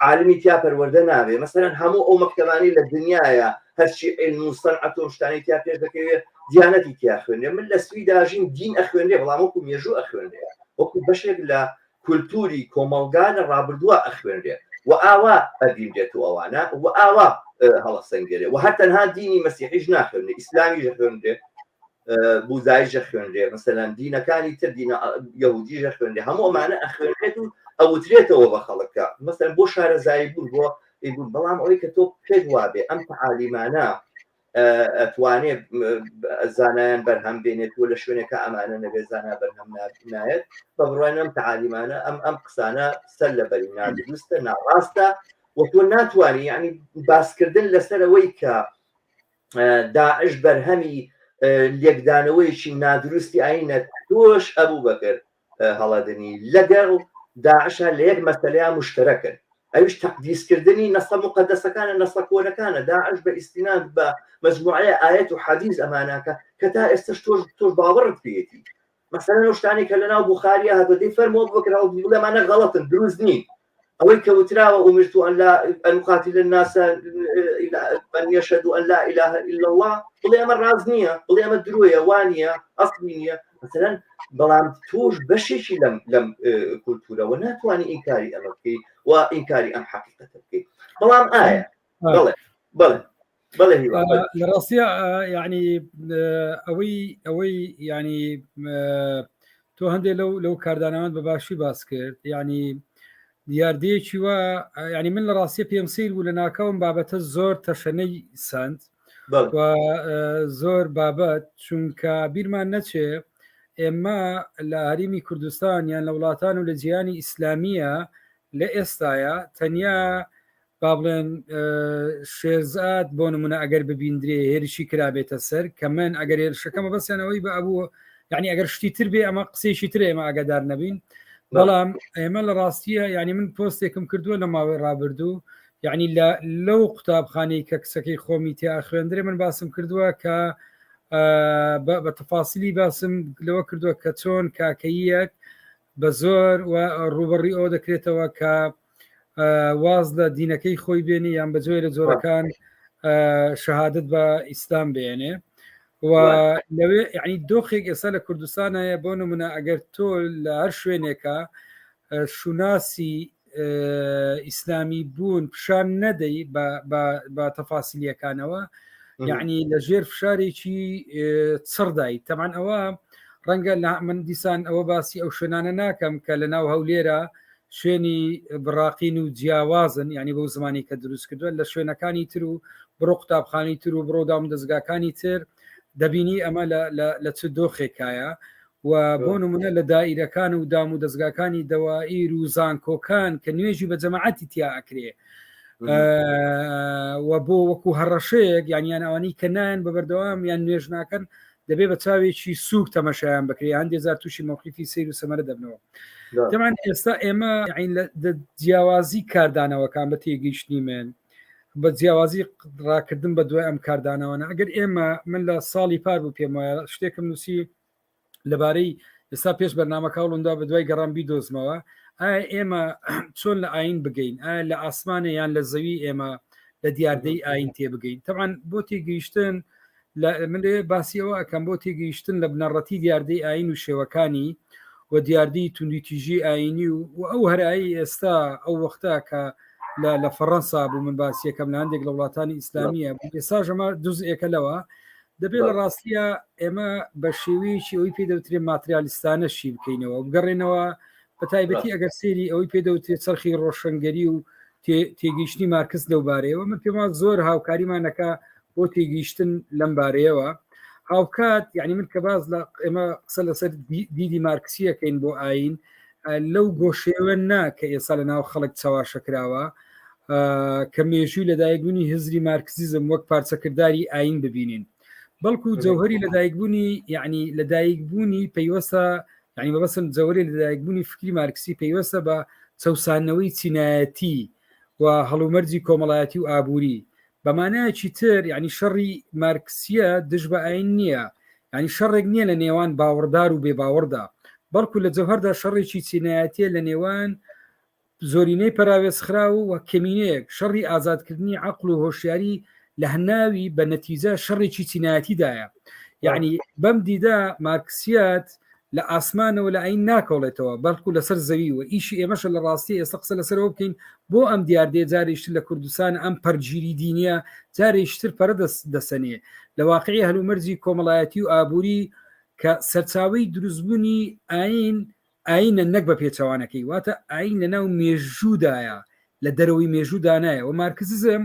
A: عالمی تیا پەروەردە نابێ مەسەلەن هەموو ئەو مەکتەبانەی لە دنیاە هەرچی علم و سەنعەت و شتانی تیا پێش دەکەوێ دیانەتی تیا خوێنرێ من لە سویدا ژین دین ئەخوێنرێ بەڵام وەکو مێژوو ئەخوێنرێ وەکو بەشێک لە کولتوری کۆمەڵگا لە ڕابردووە ئەخوێنرێ و ئاوا ئەبینرێت و ئەوانە و ئاوا هەڵەسەنگێرێ و هەر تەنها دینی مەسیحیش ناخوێنرێ ئیسلامیش ئەخوێنرێ بوزایش ئەخوێنرێ مەسەلەن دینەکانی تر دینە یەهودیش ئەخوێنرێ هەموو ئەمانە ئەخوێنرێت و ئەوترێتەوە بە خەڵکە مەسەلەن بۆ شارەزایی بوون بۆ بوون بەڵام ئەوەی کە تۆ پێت وابێ ئەم تەعالیمانە ئەتوانێ زانایان بەرهەم بێنێت و لە شوێنێکە ئەمانە نەبێ زانا بەرهەم نایەت بە بڕوای ئەم تەعالیمانە ئەم ئەم قسانە سەر لە بەری نادروستە ناڕاستە و تۆ ناتوانانی یعنی باسکردن لەسەر ئەوەی کە داعش بەرهەمی لێکدانەوەیەکی نادروستی ئاینە تۆش ئەبوو بەکر هەڵەدنی لەگەڵ داعشە لە یەک مەسەلەیە مشتەرەکن ئەویش تەقدیسکردنی نەسە مقدسەکانە نەسە کۆنەکانە داعش بە ئیستیناد بە مجموعەیە ئاەت و حەدیث ئەماناکە کە تا ئێستش تۆش تۆش باوەڕت پێیەتی مەسەلەن ئەو شتانەی کە لەناو بوخاریە هاتووە دەی فەرمووە ئەبوبەکر هەڵدی بڵێ ئەمانە غەڵەتن دروست نین ئەوەی کە وتراوە أمرت أن لا أن أقاتل الناس أن يشهدوا أن لا إله إلا الله بڵێ ئەمە ڕاست نییە بڵێ ئەمە درۆیە وانە ئەسلی نییە مثلا بەڵام تۆش بەشێکی لەم لەم کولتورەوە ناتوانانی ئینکاری ئەمە بکەی و ئینکاری ئەم حەقیقەتە بکەی بەڵام ئایا بەڵێ بەڵێ بەڵێ هیوا
B: لە ڕاستیا یعنی ئەوەی ئەوەی یعنی تۆ هەندێک لەو لەو کاردانەوەت بە باشی باس کرد یعنی دیاردەیەکی وا یعنی من لە ڕاستیە پێم سیر بوو لە ناکەوم بابەتە زۆر تەشەنەی سند و زۆر بابەت چونکە بیرمان نەچێ ئێمە لە هەرێمی کوردستان یان لە وڵاتان و لە جیهانی ئیسلامیە لە ئێستاە تەنیا با بڵێن شێرزاد بۆ نمونە ئەگەر ببیندرێ هێرشی کرابێتە سەر کە من ئەگەر هێرشەکە مەبەستیان ئەوەی بە ئەبوو یعنی ئەگەر شتی تر بێ ئەمە قسەیەکی تر ئێمە ئاگادار نەبین بەڵام ئێمە لە ڕاستیە یعنی من پۆستێکم کردووە لە ماوەی ڕابردوو یعنی لە لەو قوتابخانەی کە کچەکەی خۆمی تیا خوێندرێ من باسم کردووە کە بە تەفاسیلی باسم لەوە کردووە کە چۆن کاکەییەک بە زۆر و ڕوبەڕی ئەوە دەکرێتەوە کە واز لە دینەکەی خۆی بێنی یان بە جۆی لە جۆرەکان شەهادت بە ئیسلام بێنێ و لەوێ یعنی دۆخێک ئێستا لە کوردستان هەیە بۆ نمونە ئەگەر تۆ لە هەر شوێنێکە شوناسی ئیسلامی بوون پیشان نەدەی بە تەفاسیلیەکانەوە یعنی لە ژێر فشارێکی چڕدای تەمان ئەوە ڕەنگە لە من دیسان ئەوە باسی ئەو شوێنانە ناکەم کە لە ناو هەولێرە شوێنی بڕاقین و جیاوازن یعنی بەو زمانی کە دروست کردووە لە شوێنەکانی تر و بڕۆ قوتابخانی تر و بڕۆ دام دەستگاکانی تر دەبینی ئەمە لە چ دۆخێکایە و بۆ نمونە لە دائیرەکان و دام و دەستگاکانی دەوائیر و زانکۆکان کە نوێژی بە جەماعەتی تیا ئەکرێ و بۆ وەکو هەڕەشەیەک یانیان ئەوانەی کە نایەن بە بەردەوام یان نوێژ ناکەن دەبێ بە چاوێکی سوک تەمەشایان بکرێ هەندێ جار تووشی مەوقیفی سیر و سەمەرە دەبنەوە تەمان ئێستا ئێمە لە جیاوازی کاردانەوەکان بە تێگەیشتنی من بە جیاوازی ڕاکردن بە دوای ئەم کاردانەوەە ئەگەر ئێمە من لە ساڵی پار بوو پێم وایە شتێکم نووسی لەبارەی ئێستا پێش بەرنامەکە هەوڵمدا بە دوای گەڕان بیدۆزمەوە ئایا ئێمە چۆن لە ئاین بگەین ئایا لە ئاسمانە یان لە زەوی ئێمە لە دیاردەی ئاین تێبگەین تەبعەن بۆ تێگەیشتن لە من لێ باسی ئەوە ئەکەم بۆ تێگەیشتن لە بنەڕەتی دیاردەی ئاین و شێوەکانی و دیاردەی توندوتیژی ئاینی و و ئەو هەرایی ئێستا ئەو وەختە کە لە لە فەڕەنسا بوو من باسیەکەم لە هەندێک لە وڵاتانی ئیسلامیە ئێستا ژەمە جزئێکە لەوە دەبێت لە ڕاستیە ئێمە بە شێوەیەکی ئەوی پێ دەوترێ ماتریالیستانە شی بکەینەوە بگەڕێنەوە بە تایبەتی ئەگەر سێری ئەوەی پێ دەوترێت چەرخی ڕۆشنگەری و تێگەیشتنی مارکس لەو بارەیەوە من پێم زۆر هاوکاریمانەکە بۆ بۆ تێگەیشتن لەم بارەیەوە. هاوکات یعنی من کە باز لە ئێمە قسە لەسەر دیدی مارکسیەکەین بۆ ئاین لەو گۆشەیەوە نا کە ئێستا لە ناو خەڵک چەواشە کراوە کە مێژووی لەدایکبوونی هزری مارکسیزم وەک پارچەکرداری ئاین ببینین بەڵکو جەوهری لەدایکبوونی یعنی لەدایکبوونی پەیوەستە یعنی مەبەستم جەوەری لەدایکبوونی فکری مارکسی پەیوەستە بە چەوسانەوەی چینایەتی و هەڵومەرجی کۆمەڵایەتی و ئابووری بە مانایەکی تر یعنی شەڕی مارکسیە دژ بە ئاین نییە یعنی شەڕێک نییە لە نێوان باوەڕدار و بێباوەڕدا بەڵکو لە جەوهەردا شەڕێکی چینایەتیە لە نێوان زۆرینەی پەراوێزخراو و کەمینەیەک، شەڕی ئازادکردنی عەقڵ و هۆشیاری لە هەناوی بە نەتیجە شەڕێکی چینایەتیدایە. یەعنی بەم دیدە مارکسیەت لە ئاسمانەوە لە ئاین ناکۆڵێتەوە، بەڵکو لەسەر زەوی و ئیشی ئێمەشە لە ڕاستی ئێستا قسە لەسەرەوە بکەین بۆ ئەم دیاردەیە جارێکتر لە کوردستان ئەم پەرگیری دینیە جارێکتر پەرە دەسەنێ لە واقعی هەلومەرجی کۆمەڵایەتی و ئابووری کە سەرچاوەی دروستبوونی ئاین ئاینە نەک بە پێچەوانەکەی، واتە ئاین لەناو مێژوودایە لە دەرەوەی مێژوودا نایە و مارکسیزم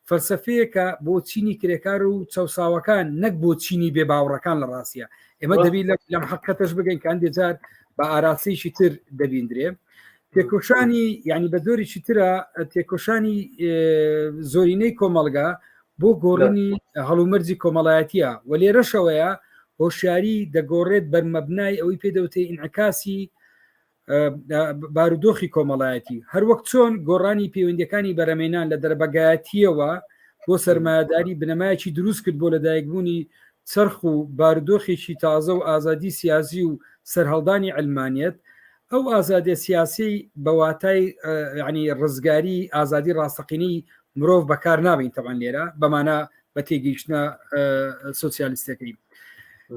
B: فەلسەفەیەکە بۆ چینی کرێکار و چەوساوەکان نەک بۆ چینی بێ باوەڕەکان لە ڕاستە ئێمە دەبی لەم حقەتەش بگەین کە هەندێک جار بە ئاراستەیەکی تر دەبیندرێ تێکۆشانی یعنی بە جۆرێکی ترە تێکۆشانی زۆرینەی کۆمەڵگا بۆ گۆڕینی هەڵومەرجی کۆمەڵایەتیە و لێرەشەوەیە هۆشیاری دەگۆڕێت بەرمەبنای ئەوەی پێدەوتێ ئینعکاسی بارودۆخی کۆمەڵایەتی هەروەک چۆن گۆڕانی پەیوەندەکانی بەرەمێنان لە دەربەگایەتیەوە بۆ سەرمایەداری بنەمایەکی دروست کرد بۆ لەدایکبوونی چرخ و بارودۆخێکی تازە و ئازادی سیاسی و سەرهەڵدانی علمانیت ئەو ئازادیە سیاسی بە واتای ینی ڕزگاری ئازادی ڕاستەقینەی مرۆڤ بەکار نابین تەبان لێرە بەمانە بە تێگەیشتە سوسیالیستەکەی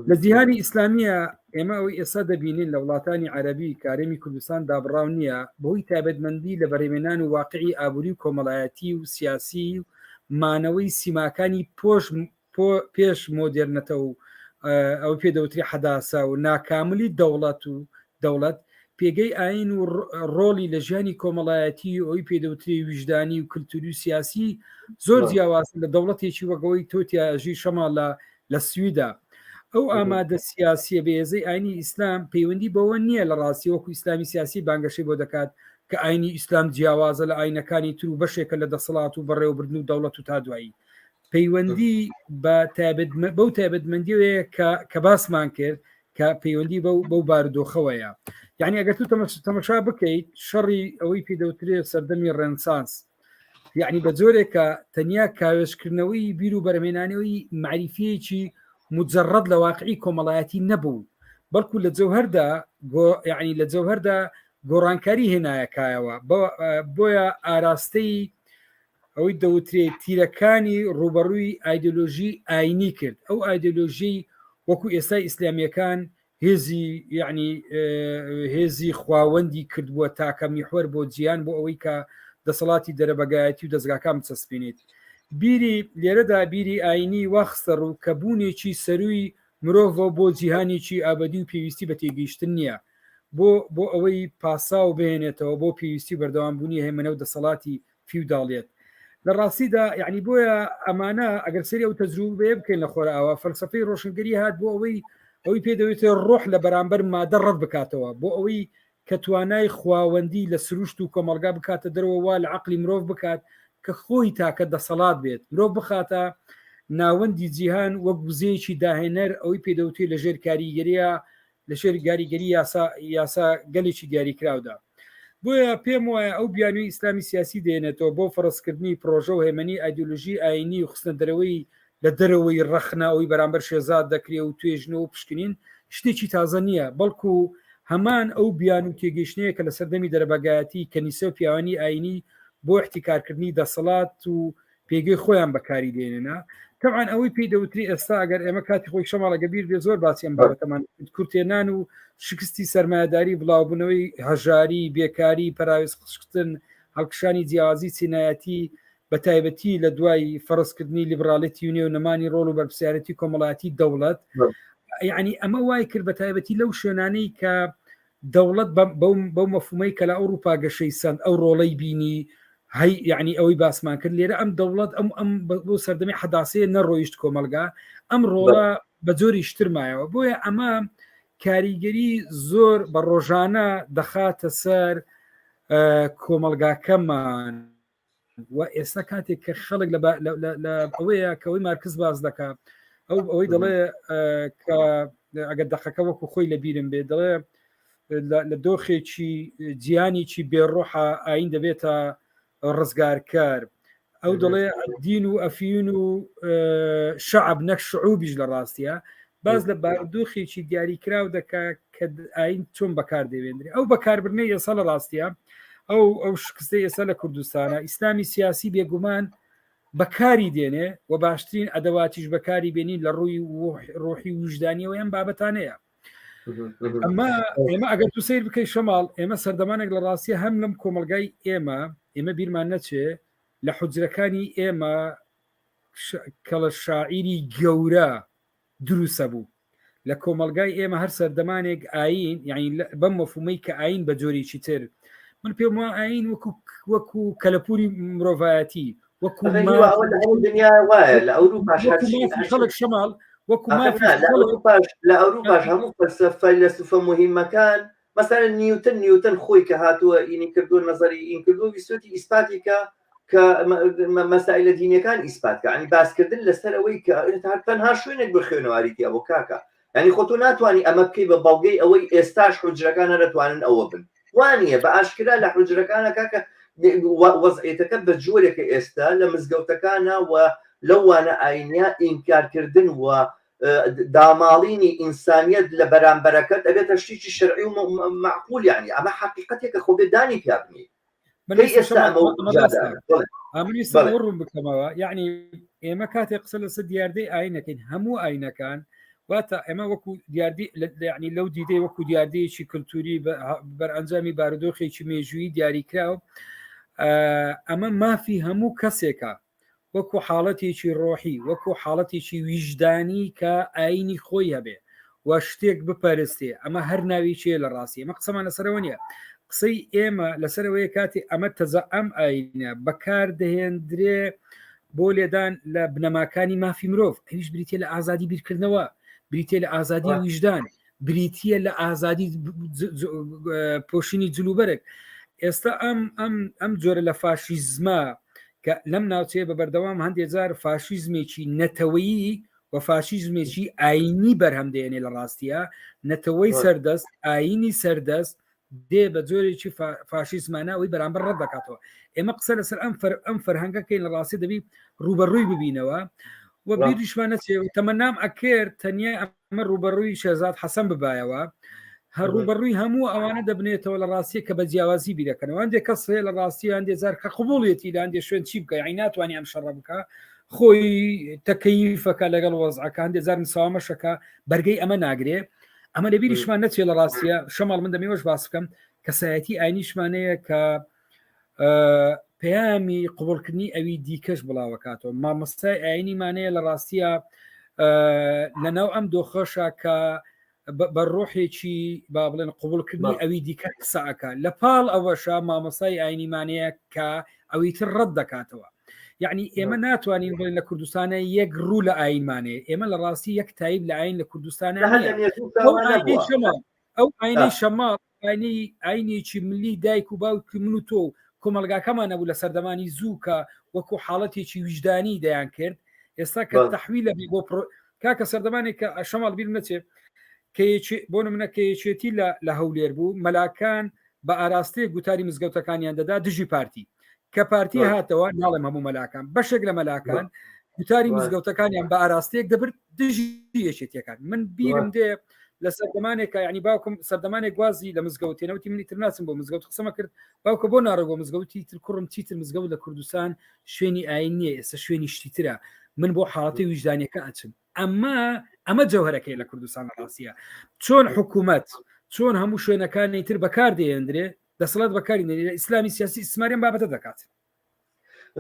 B: لە جیهانی ئیسلامیە ئێمە ئەوەی ئێستا دەبینین لە وڵاتانی عەربی کارێمی کوردستان دابڕاو نییە بەهۆی تایبەتمەندی لە بەرێمێنان و واقعی ئابووری و کۆمەڵایەتی و سیاسی و مانەوەی سیماکانی پۆش پێش مۆدێرنەتە و ئەو پێ دەوتری حەداسە و ناکاملی دەوڵەت و دەوڵەت پێگەی ئاین و ڕۆڵی لە ژیانی کۆمەڵایەتی ئەوی پێدەوتری ویژدانی و کللتوری و سیاسی زۆر جیاواز لە دەوڵەتێکی وەگەوەی تۆتیاژی شەماڵ لە لە سویدا ئەو ئامادە سیاسیە بەێزەی ئاینی ئیسلام پەیوەندی بەوە نییە لە ڕاستی وەکو ئیسلامی سیاسی بانگەشەی بۆ دەکات کە ئاینی ئیسلام جیاوازە لە ئاینەکانی تر و بەشێکە لە دەسەڵات و بەڕێوەبردن و دەوڵەت و تا دوایی پەیوەندی بە تایبەت بەو تایبەتمەندیەوەیە کە کە باسمان کرد کە پەیوەندی بەو بەو بارودۆخەوەیە یعنی ئەگەر تو تەمەشا بکەیت شەڕی ئەوەی پێدەوترێ سەردەمی ڕێنسانس یعنی بە جۆرێکە تەنیا کاوێشکردنەوەی بیر و بەرەمێنانەوەی معریفەیەکی مجرڕەت لە واقعی کۆمەڵایەتی نەبوو بەڵکو لە جەوهردا یعنی لە جەوهردا گۆڕانکاری هێنایە کایەوە بۆیە ئاراستەی ئەوەی دەوترێت تیرەکانی ڕوبەڕووی ئایدۆلۆژی ئاینی کرد ئەو ئایدۆلۆژی وەکو ئێستای ئیسلامیەکان هێزی یعنی هێزی خواوەندی کردبووە تاکە میحوەر بۆ جیان بۆ ئەوەی کە دەسەڵاتی دەرەبەگایەتی و دەستگاکان بچەسپێنێت بیری لێرەدا بیری ئاینی واخستە ڕوو کە بوونێکی سەروی مرۆڤەوە بۆ جیهانێکی ئابدی و پێویستی بە تێگەیشتن نییە بۆ بۆ ئەوەی پاساو بهێنێتەوە بۆ پێویستی بەردەوامبوونی هەیمەنە و دەسەڵاتی فیوداڵیەت لە ڕاستیدا یعنی بۆیە ئەمانە ئەگەر سەری ئەو تەجروبەیە بکەین لە خۆرئاوا فەلسفەی ڕۆشنگەری هات بۆ ئەوەی ئەوەی پێ دەوێت ڕۆح لە بەرامبەر مادە ڕەت بکاتەوە بۆ ئەوەی کە توانای خواوەندی لە سروشت و کۆمەڵگا بکاتە دەرەوە وا لە عقلی مرۆڤ بکات کە خۆی تاکە دەسەڵات بێت مرۆڤ بخاتە ناوەندی جیهان وەک وزەیەکی داهێنەر ئەوەی پێدەوتێ لە ژێر کاریگەریە لە ژێر گاریگەری یاسا یاسا گەلێکی دیاریکراودا بۆیە پێم وایە ئەو بیانوی ئیسلامی سیاسی دێنێتەوە بۆ فەرزکردنی پرۆژە و هێمنی ئایدۆلۆژی ئاینی و خستنە دەرەوەی لە دەرەوەی ڕەخنە ئەوی بەرامبەر شێزاد دەکرێ و توێژنەوە و پشکنین شتێکی تازە نییە بەڵکو هەمان ئەو بیان و تێگەیشتنەیە کە لە سەردەمی دەرەبەگایەتی کەنیسە و پیاوانی ئاینی بۆ احتیکارکردنی دەسەڵات و پێگەی خۆیان بەکاری دێنێنە تەبعەن ئەوەی پێی دەوتری ئێستا ئەگەر ئێمە کاتی خۆی شەماڵەگە بیر بێ زۆر باسی ئەم بابەتەمان کورتێنان و شکستی سەرمایەداری بڵاوبوونەوەی هەژاری بێکاری پەراوێز خستن هەڵکشانی جیاوازی چینایەتی بە تایبەتی لە دوای فەرزکردنی لیبرالیتی و نێو نەمانی ڕۆڵ و بەرپرسیارەتی کۆمەڵایەتی دەوڵەت یعنی ئەمە وای کرد بە تایبەتی لەو شوێنانەی کە دەوڵەت بەو مەفهومەی کە لە ئەوروپا گەشەی سەند ئەو ڕۆڵەی بینی هەی یعنی ئەوەی باسمان کرد لێرە ئەم دەوڵەت ئەم ئەم بۆ سەردەمی حەداسەیە نەڕۆیشت کۆمەلگا ئەم ڕۆڵە بە جۆری شتر مایەوە بۆیە ئەمە کاریگەری زۆر بە ڕۆژانە دەخاتە سەر کۆمەلگاکەمان و ئێستا کاتێک کە خەڵک لە ئەوەیە کەەوەی مارکس باز دەکات ئەو ئەوەی دەڵێ کە ئەگەر دەقەکە وەکو خۆی لە بیرم بێ دەڵێ لە دۆخێکی جیانێکی بێڕۆحە ئاین دەبێتە ڕزگارکار ئەو دەڵێ دین و ئەفیون و شعب نەک شعوبیش لە ڕاستیە باز لە بارودۆخێکی دیاریکراو دەکا کە ئاین چۆن بەکار دەێنرێ ئەو بەکاربردنەی ئێستا لە ڕاستیە ئەو ئەو شکستەی ئێستا لە کوردستانە ئیسلامی سیاسی بێگومان بەکاری دێنێ و باشترین ئەدەواتیش بەکاری بێنین لە ڕووی ڕۆحی وژدانیەوە ئەم بابەتانەیە ئەمە ئێمە ئەگەر تو سیر بکەی شەماڵ ئێمە سەردەمانێک لە ڕاستیە هەم لەم کۆمەلگای ئێمە ئێمە بیرمان نەچێ لە حجرەکانی ئێمە کەڵە شاعیری گەورە دروسە بوو لە کۆمەلگای ئێمە هەر سەردەمانێک ئاین یعنی بەم مەفهومەی کە ئاین بە جۆرێکی تر من پێم وا ئاین وەکو وەکو کەلەپوری مرۆڤایەتی وەکو
A: دنیا وایە لە ئەوروپاش
B: خەڵک شەماڵ وەکو
A: لە ئەوروپاش هەموو فەلسەفە فەیلەسوفە مهمەکان مەسەلەن نیوتن نیوتن خۆی کە هاتووە ئینی کردووە نەزەری ئین کردووە ویستویەتی ئیسپاتی کە کە مەسائلە دینیەکان ئیسپات کە ینی باسکردن لەسەر ئەوەی کە تەنها شوێنێک بۆ خوێنەواری تیا بۆ کاکە ینی خۆ تۆ ناتوانانی ئەمە بکەی بە بەڵگەی ئەوەی ئێستاش حجرەکان هەرەتوانن ئەوە بن وانە بە ئاشکرا لە حجرەکانە کاکە وەزعێتەکە بە جۆرێکە ئێستا لە مزگەوتەکانە و لەوانە ئاینیا ئینکارکردن و داماڵینی ئینسانیەت لە بەرامبەرەکەت ئەبێتە شتێکی شەرعی و مەعقول یعنی ئەمە حەقیقەتێکە خۆ بێ دانی پیا بنێی
B: ڕوون بکەمەوە یعنی ئێمە کاتێک قسە لەسەر دیاردەی ئاینەکەین هەموو ئاینەکان واتە ئێمە وەکو دیاردی یعنی لەو دیدەی وەکو دیاردەیەکی کللتوری بەرئەنجامی بارودۆخێکی مێژوویی دیاریکراو ئەمە مافی هەموو کەسێکە وەکو حاڵەتێکی ڕۆحی وەکو حاڵەتێکی ویژدانی کە ئاینی خۆی هەبێ و شتێک بپەرستێ ئەمە هەر ناوی چێ لە ڕاستی ئەمە قسەمان لەسەرەوە نییە قسەی ئێمە لەسەرەوەی کاتی ئەمە تەزە ئەم ئاینە بەکار دەهێندرێ بۆ لێدان لە بنەماکانی مافی مرۆڤ ئەویش بریتە لە ئازادی بیرکردنەوە بریتە لە ئازادی ویژدان بریتییە لە ئازادی پۆشینی جلوبەرگ ئێستا ئەم ئەم ئەم جۆرە لە فاشیزمە کە لەم ناوچەیە بە بەردەوام هەندێک جار فاشیزمێکی نەتەوەیی و فاشیزمێکی ئاینی بەرهەم دێنێ لە ڕاستیە نەتەوەی سەردەست ئاینی سەردەست دێ بە جۆرێکی فاشیزمانە ئەوی بەرامبەر ڕەت دەکاتەوە ئێمە قسە لەسەر ئەم فەر ئەم فەرهەنگەکەین لە ڕاستی دەبی ڕوبەڕووی ببینەوە و بیریشمان نەچێ تەمەنام ئەکرد تەنیا ئەمە ڕوبەڕووی شێزاد حەسەن ببایەوە هەر ڕوبەڕووی هەموو ئەوانە دەبنێتەوە لە ڕاستیە کە بە جیاوازی بیرەکەنەوە هەندێک کەس هەیە لە ڕاستی هەندێک جار کە قبوڵیەتی لە هەندێک شوێن چی بکە یعنی ناتوانانی ئەم شەڕە بکە خۆی تەکەیفەکە لەگەڵ وەزعەکە هەندێک جار مساومەشەکە بەرگەی ئەمە ناگرێ ئەمە لە بیریشمان نەچێت لە ڕاستیە شەماڵ من دەمێوەش باس بکەم کەسایەتی ئاینیشمانەیە کە پەیامی قوبڵکردنی ئەوی دیکەش بڵاوەکاتەوە مامۆستای ئاینیمانەیە لە ڕاستیە لەناو ئەم دۆخەشە کە بە ڕۆحێکی با بڵێن قوبڵکردنی ئەوی دیکە قسەکە لە پاڵ ئەوەشە مامۆستای ئاینیمانەیە کە ئەوی تر ڕەت دەکاتەوە یعنی ئێمە ناتوانین بڵێن لە کوردستانە یەک ڕوو لە ئاینمانەیە ئێمە لە ڕاستی یەک تایب لە ئاین لە کوردستانە ئەو ئاینەی شەماڵ ئاینی ئاینێکی ملی دایک و باوکی من و تۆ و کۆمەلگاکەمان نەبوو لە سەردەمانی زوو کە وەکو حاڵەتێکی ویژدانی دەیان کرد ئێستا کە تەحویل لە بۆ کاکە سەردەمانێک کە شەماڵ بیر نەچێت کە بۆ منە کە یەکێتی لە هەولێر بوو مەلاکان بە ئاراستەیەک گوتاری مزگەوتەکانیان دەدا دژی پارتی کە پارتی هاتەوە ناڵێم هەموو مەلاکان بەشێک لە مەلاکان گوتاری مزگەوتەکانیان بە ئاراستەیەک دەبرد دژی یەکێتیەکان من بیرم دێ لە سەردەمانێکە ینی باوکم سەردەمانێک گوازی لە مزگەوتێنەوتی منی تر ناچم بۆ مزگەوت قسەمە کرد باوکە بۆ ناڕێ بۆ مزگەوتی تر کوڕم چیتر مزگەوت لە کوردستان شوێنی ئاین نییە ئێستا شوێنی شتی ترە من بۆ حاڵەتی ویژدانەکە ئەچم ئەمە ئەمە جەوهرەکەی لە کوردستان ڕاستیە چۆن حکوومەت چۆن هەموو شوێنەکانی تر بەکار دێندرێ دەسەڵات بەکاری نێ ئیسلامی سیاسی ئیسماریان بابەتە دەکات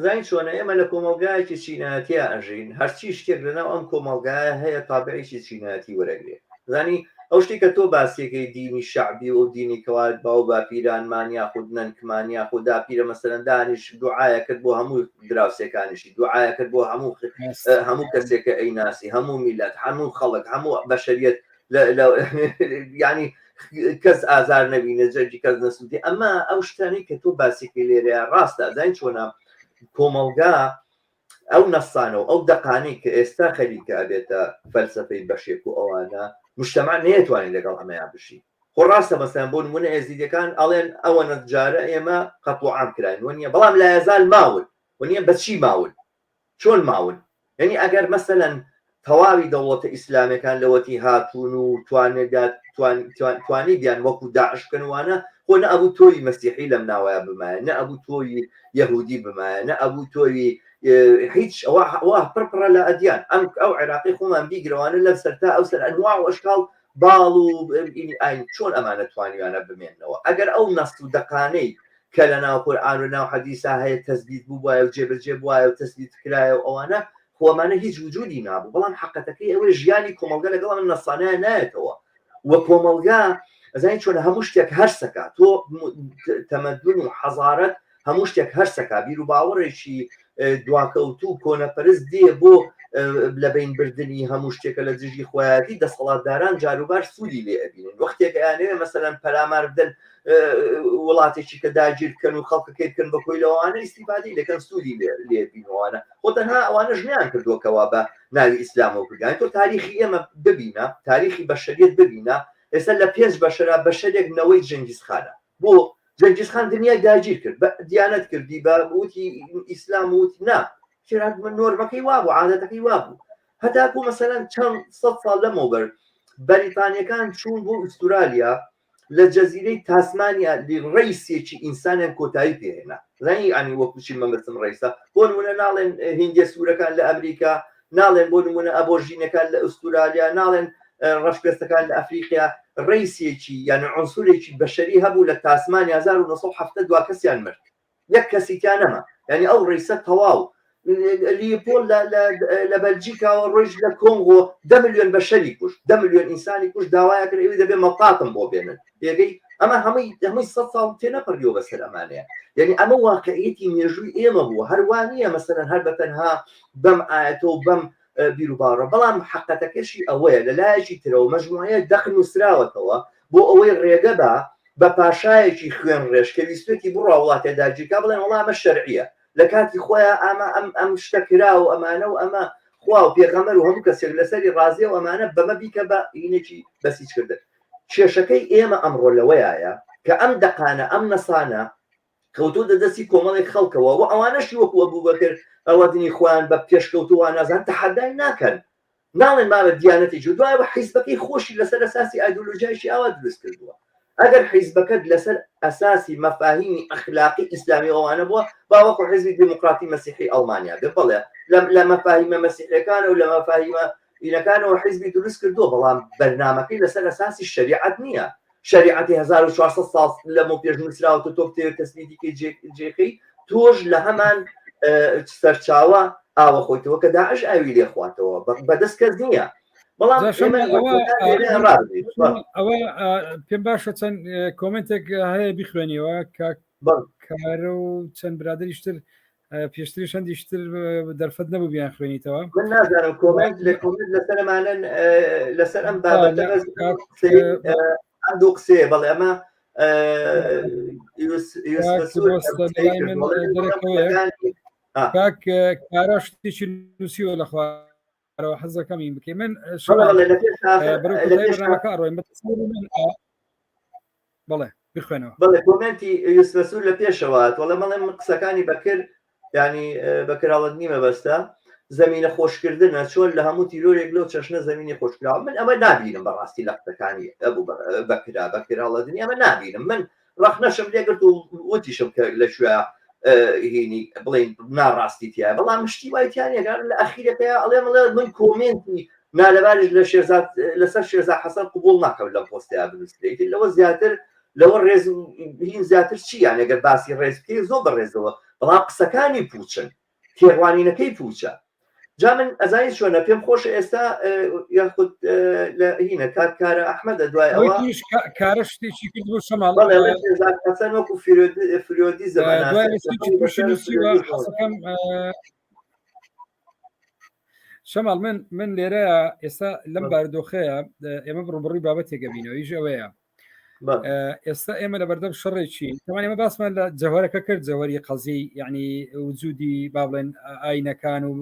A: زانین چۆنە ئێمە لە کۆمەڵگایەکی چینایەتیا ئەژین هەرچی شتێک لەناو ئەم کۆمەڵگایە هەیە تابعێکی چینایەتی وەرەگرێ زانی. ئەو شتێک کە تۆ باسیەکەی دینی شەعبی و ئەو دینی کەوا باو باپیرانمان یاخود نەنکمان یاخود داپیرە مەسەلەن دانیش دوعایە کرد بۆ هەموو دراوسێکانیشی دوعایە کرد بۆ هەموو هەموو کەسێک کە ئەیناسی هەموو میلەت هەموو خەڵک هەموو بەشەریەت ینی کەس ئازار نەبینە جەرگی کەس نەسووتی ئەمە ئەو شتانەی کە تۆ باسیکەی لێرەیە ڕاستە ئەزانی چۆنە کۆمەڵگا ئەو نەسانە و ئەو دەقانەی کە ئێستا خەریکە ئەبێتە فەلسەفەی بەشێک و ئەوانە مجتەمع نەیەتوانێت لەگەڵ ئەمەیان بژی. خۆ ڕاستە مەسەلەن بۆ نمونە ئێزیدیەکان ئەڵێن ئەوەنە جارە ئێمە قەتڵ و عام کراین وەنیە بەڵام لایەزال ماون وەنیە بەچی ماون چۆن ماون یعنی ئەگەر مەسەلەن تەواوی دەوڵەتە ئیسلامەکان لەوەتی هاتوون و توانیدیان وەکو داعش بکەن وانە خۆ نە ئەبوو تۆی مەسیحی لەم ناوەیە بمایە نە ئەبوو تۆی یەهودی بمایە نە ئەبوو تۆی هیچ ئەوە ئەوە پڕ پڕە لە ئەدیان ئەم ئەو عێراقی خۆمان بیگرەوانە لەم سەر تا ئەو سەر ئەنواع و ئەشکاڵ باڵ و ئاین چۆن ئەمانە توانیویانە بمێننەوە ئەگەر ئەو نەست و دەقانەی کە لە ناو قورئان و ناو حەدیسا هەیە تەسبیت بووبایە و جێبەجێ بوایە و تەسبیت کرایە و ئەوانە خۆ ئەمانە هیچ وجودی نابوو بەڵام حەقەتەکەی ئەوەیە ژیانی کۆمەڵگە لەگەڵ ئەم نەسانەیە نایەتەوە و کۆمەڵگا ئەزانی چۆنە هەموو شتێک هەرسەکە تۆ تەمەدون و حەزارەت هەموو شتێک هەرسەکە بیر و باوەڕێکی دواکەوتوو کۆنەپەرست دێ بۆ لەبین بردننی هەموو شتێکە لە دژی خۆیەتی دەسەڵاتداران جاروبار سوودی لێ ئەبینن وەختێک ئەیانەوێ مەسەلەن پەلامار بدەن وڵاتێکی کە داگیر بکەن و خەڵکەکەی بکەن بە کۆی لەوانە ئیسیفادەی لەکەن سوودی لێ بینەوانە خۆ تەنها ئەوانەش نیان کردووە کەوا بە ناوی ئیسلامەوە کردیان تۆ تاریخی ئێمە ببینە تاریخی بەشەریت ببینە ئێستا لە پێنج بەشەرا بەشەرێک نەوەی جەنگیزخانە بۆ جەنگیز خان دنیای داگیر کرد بە دیانەت کردی بە وتی ئیسلام وتی نا نۆرمەکەی وابوو عادەتەکەی وابوو هەتاکو مەسەلەن چەند سەد ساڵ لەمەوبەر بەریتانیەکان چوون بۆ ئوسترالیا لە جەزیرەی تاسمانیا ڕیسێکی ئینسانیان کۆتایی پێهێنا زانی ئەنی وەکو چی مەبەستم ڕیسە بۆ نمونە ناڵێن هیندیە سوورەکان لە ئەمریکا ناڵێن بۆ نمونە ئەبۆرژینەکان لە ئوسترالیا ناڵێن ڕەشپێستەکان لە ئەفریقیا ڕیسێکی یان عنسورێکی بەشەری هەبوو لە تاسمانیا 1970 دوا کەسیان مرد یەک کەسی تیا نەما یعنی ئەو ڕیسە تەواو لیپۆل لە بەلجیکاوە ڕۆیشت لە کۆنغۆ دە ملیۆن بەشەری کوشت دە ملیۆن ئینسانی کوشت داوایە کرد ئەوی دەبێ مەتاتم بۆ بێنن پێگەی ئەمە هەمووی هەمووی سە ساڵ تێنەپەڕیەوە بەسەر ئەمانەیە یعنی ئەمە واقعیەتی مێژووی ئێمە بووە هەروە نییە مەسەلەن هەر بە تەنها بەم ئاەتە و بەم بیروباڕە بەڵام حقەتەکەشی ئەوەیە لە لایەکی ترەوە مەجموعەیە دەق نووسراوەتەوە بۆ ئەوەی ڕێگە بە بە پاشایەکی خوێن ڕێژ کە ویستێتی بڕوا وڵاتێ داگیرکا بڵێن وەڵا ئەمە شەرعیە لە کاتی خۆیا ئەمە ئەم ئەم شتە کرا و ئەمانە و ئەمە خوا و پێغەمبەر و هەموو کەسێک لەسەری ڕازیە و ئەمانە بەمە بیکە بە هینێکی بەسیج کردن کێشەکەی ئێمە ئەمڕۆ لەوەیایە کە ئەم دەقانە ئەم نەسانە کەوتۆتە دەستی کۆمەڵێک خەڵکەوە و ئەوانەشی وەکو ئەبوبەکر ئەوەدنی خۆیان بە پێشکەوتوو وانازان تەحەدای ناکەن ناڵێن مامە دیانەتێکی و دوایەوە حیزبەکەی خۆشی لەسەر ئەساسی ئایدۆلۆژیایکی ئاوا دروست کردووە ئەگەر حیزبەکەت لەسەر ئەساسی مەفاهیمی ئەخلاقی ئیسلامی ئەوانە بووە با وەکو حیزبی دیموکراتی مەسیحی ئەڵمانیا بێ بەڵێ لە مەفاهیمە مەسیحیەکان و لە مەفاهیمە ئینەکانەوە حیزبی دروست کردووە بەڵام بەرنامەکەی لەسەر ئەساسی شەریعەت نییە شەریعەتی 1400 ساڵ لەمەو پێش نووسراوە تۆ بتەوێت تەسبیتی کەی جێکەی تۆش لە هەمان سەرچاوە ئاوە خۆیتەوە کە داعش ئاوی لێ خواتەوە بەدەست کەس نییە بەڵام
B: ئەوە پێم باشە چەند کۆمنتێک هەیە بیخوێنیەوە کارە و چەند برادریشتر پێشتریش هەندیش تر دەرفەت نەبوو بیان خوێنیتەوە
A: من نازانم کۆمنت لە کۆمنت لەسەرمانن لەسەر ئەم بابەتە ئەم دوو قسەیە بەڵێ ئەمە
B: کاک کارا شتێکی نووسیوە لە خوارەوە حەز دەکەم این بکەی من ڕۆیم بەڵێ بخوێنەوە
A: بەڵێ کۆمێنتی یوسفەسوور لە پێشەوە تۆڵێ مەڵێ من قسەکانی بەکر ینی بەکراوەت نیمە بەستە زمینە خۆشکردنە چۆن لە هەموو تیرۆرێک لەو چەشنە زمینی خۆشکراوە من ئەمە نابینم بەڕاستی لە قسەکانی ئەبوو بەکرا بەکراڵەدنی ئەمە نابینم من ڕەخنەشم لێگرت و وتیشم کە لە کوێ هینی بڵین ناڕاستی تیا بەڵام شتی وای تیانەکان لە ئەخیرەکەی ئەڵێ مڵێ من کۆمێنتی نالەباریش لە شێرزاد لەسەر شێرزا حەسەن قبوڵ ناکەم لەم پۆستەیا بنووسرێت لەوە زیاتر لەوە ڕێز هین زیاتر چی یان ئەگەر باسی ڕێز بکەی زۆر بە ڕێزەوە بەڵام قسەکانی پوچن تێڕوانینەکەی پوچە. جا من ئەزانی چۆنە پێم خۆشە ئێستا یاخود لە هینە کاک کارە ئەحمەدە دوای ئەوە
B: کارە شتێکی کرد بۆ شەماڵ
A: حەسەن وەکو فریۆدیزم
B: شەماڵ من من لێرە ئێستا لەم بارودۆخەیە ئێمە ڕوبڕی بابەتێکە بینەوەیش ئەوەیە ئێستا ئێمە لە بەردەم شەڕێکی تەمان ئێمە باسمان لە جەوەرەکە کرد جەوەری قەزی یعنی وجودی با بڵێن ئاینەکان و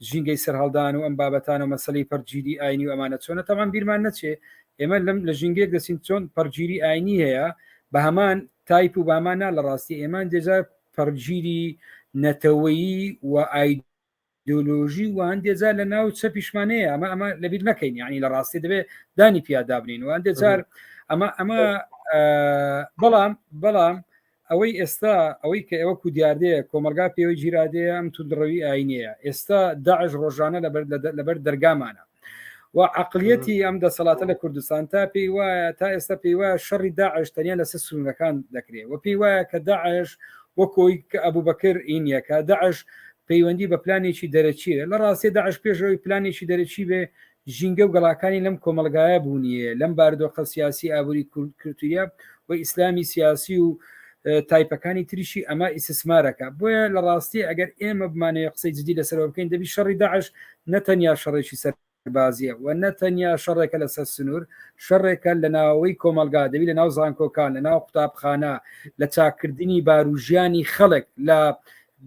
B: ژینگەی سەرهەڵدان و ئەم بابەتان و مەسلەی پەرجیری ئاینی و ئەمانە چۆنە تەمان بیرمان نەچێ ئێمە لەم لە ژینگەیەک دەچین چۆن پەرجیری ئاینی هەیە بە هەمان تایپ و بامانە لە ڕاستی ئێمان دێجار پەرجیری نەتەوەیی و ئای ئایدۆلۆژی و هەندێ جار لە ناو چەپیشمان هەیە ئەمە ئەمە لەبیر نەکەین یعنی لە ڕاستی دەبێت دانی پیادابنین و هەندێ جار ئەمە ئەمە بەڵام بەڵام ئەوەی ئێستا ئەوەی کە ئێوە کو دیاردەیە کۆمەلگا پێوەی گیرادەیە ئەم توندڕەوی ئاینەیە ئێستا داعش ڕۆژانە لەبەر لەبەر دەرگامانە و عقلیەتی ئەم دەسەڵاتە لە کوردستان تا پێی وایە تا ئێستا پێی وایە شەڕی داعش تەنیا لەسەر سنوورەکان دەکرێت و پێی وایە کە داعش وەکۆی کە ئەبوبەکر ئینیەکە داعش پەیوەندی بە پلانێکی دەرەکیە لە ڕاستێ داعش پێشەوەی پلانێکی دەرەکی بێ ژینگە و گەڵاکانی لەم کۆمەلگایە بوونیە لەم بارودۆخە سیاسی ئابووری کولتوریە و ئیسلامی سیاسی و تایپەکانی تریشی ئەمە ئیسسمارەکە بۆیە لە ڕاستی ئەگەر ئێمە بمانەیە قسەی جدی لەسەرەوە بکەین دەبی شەڕی داعش نەتەنیا شەڕێکی سەر بازیە و نە تەنیا شەڕێکە لەسەر سنوور، شەڕێکە لە ناوەوەی کۆمەڵگا، دەبی لە ناو زانکۆکان، لە ناو قوتابخانە، لە چاککردنی باروژیانی خەڵک، لە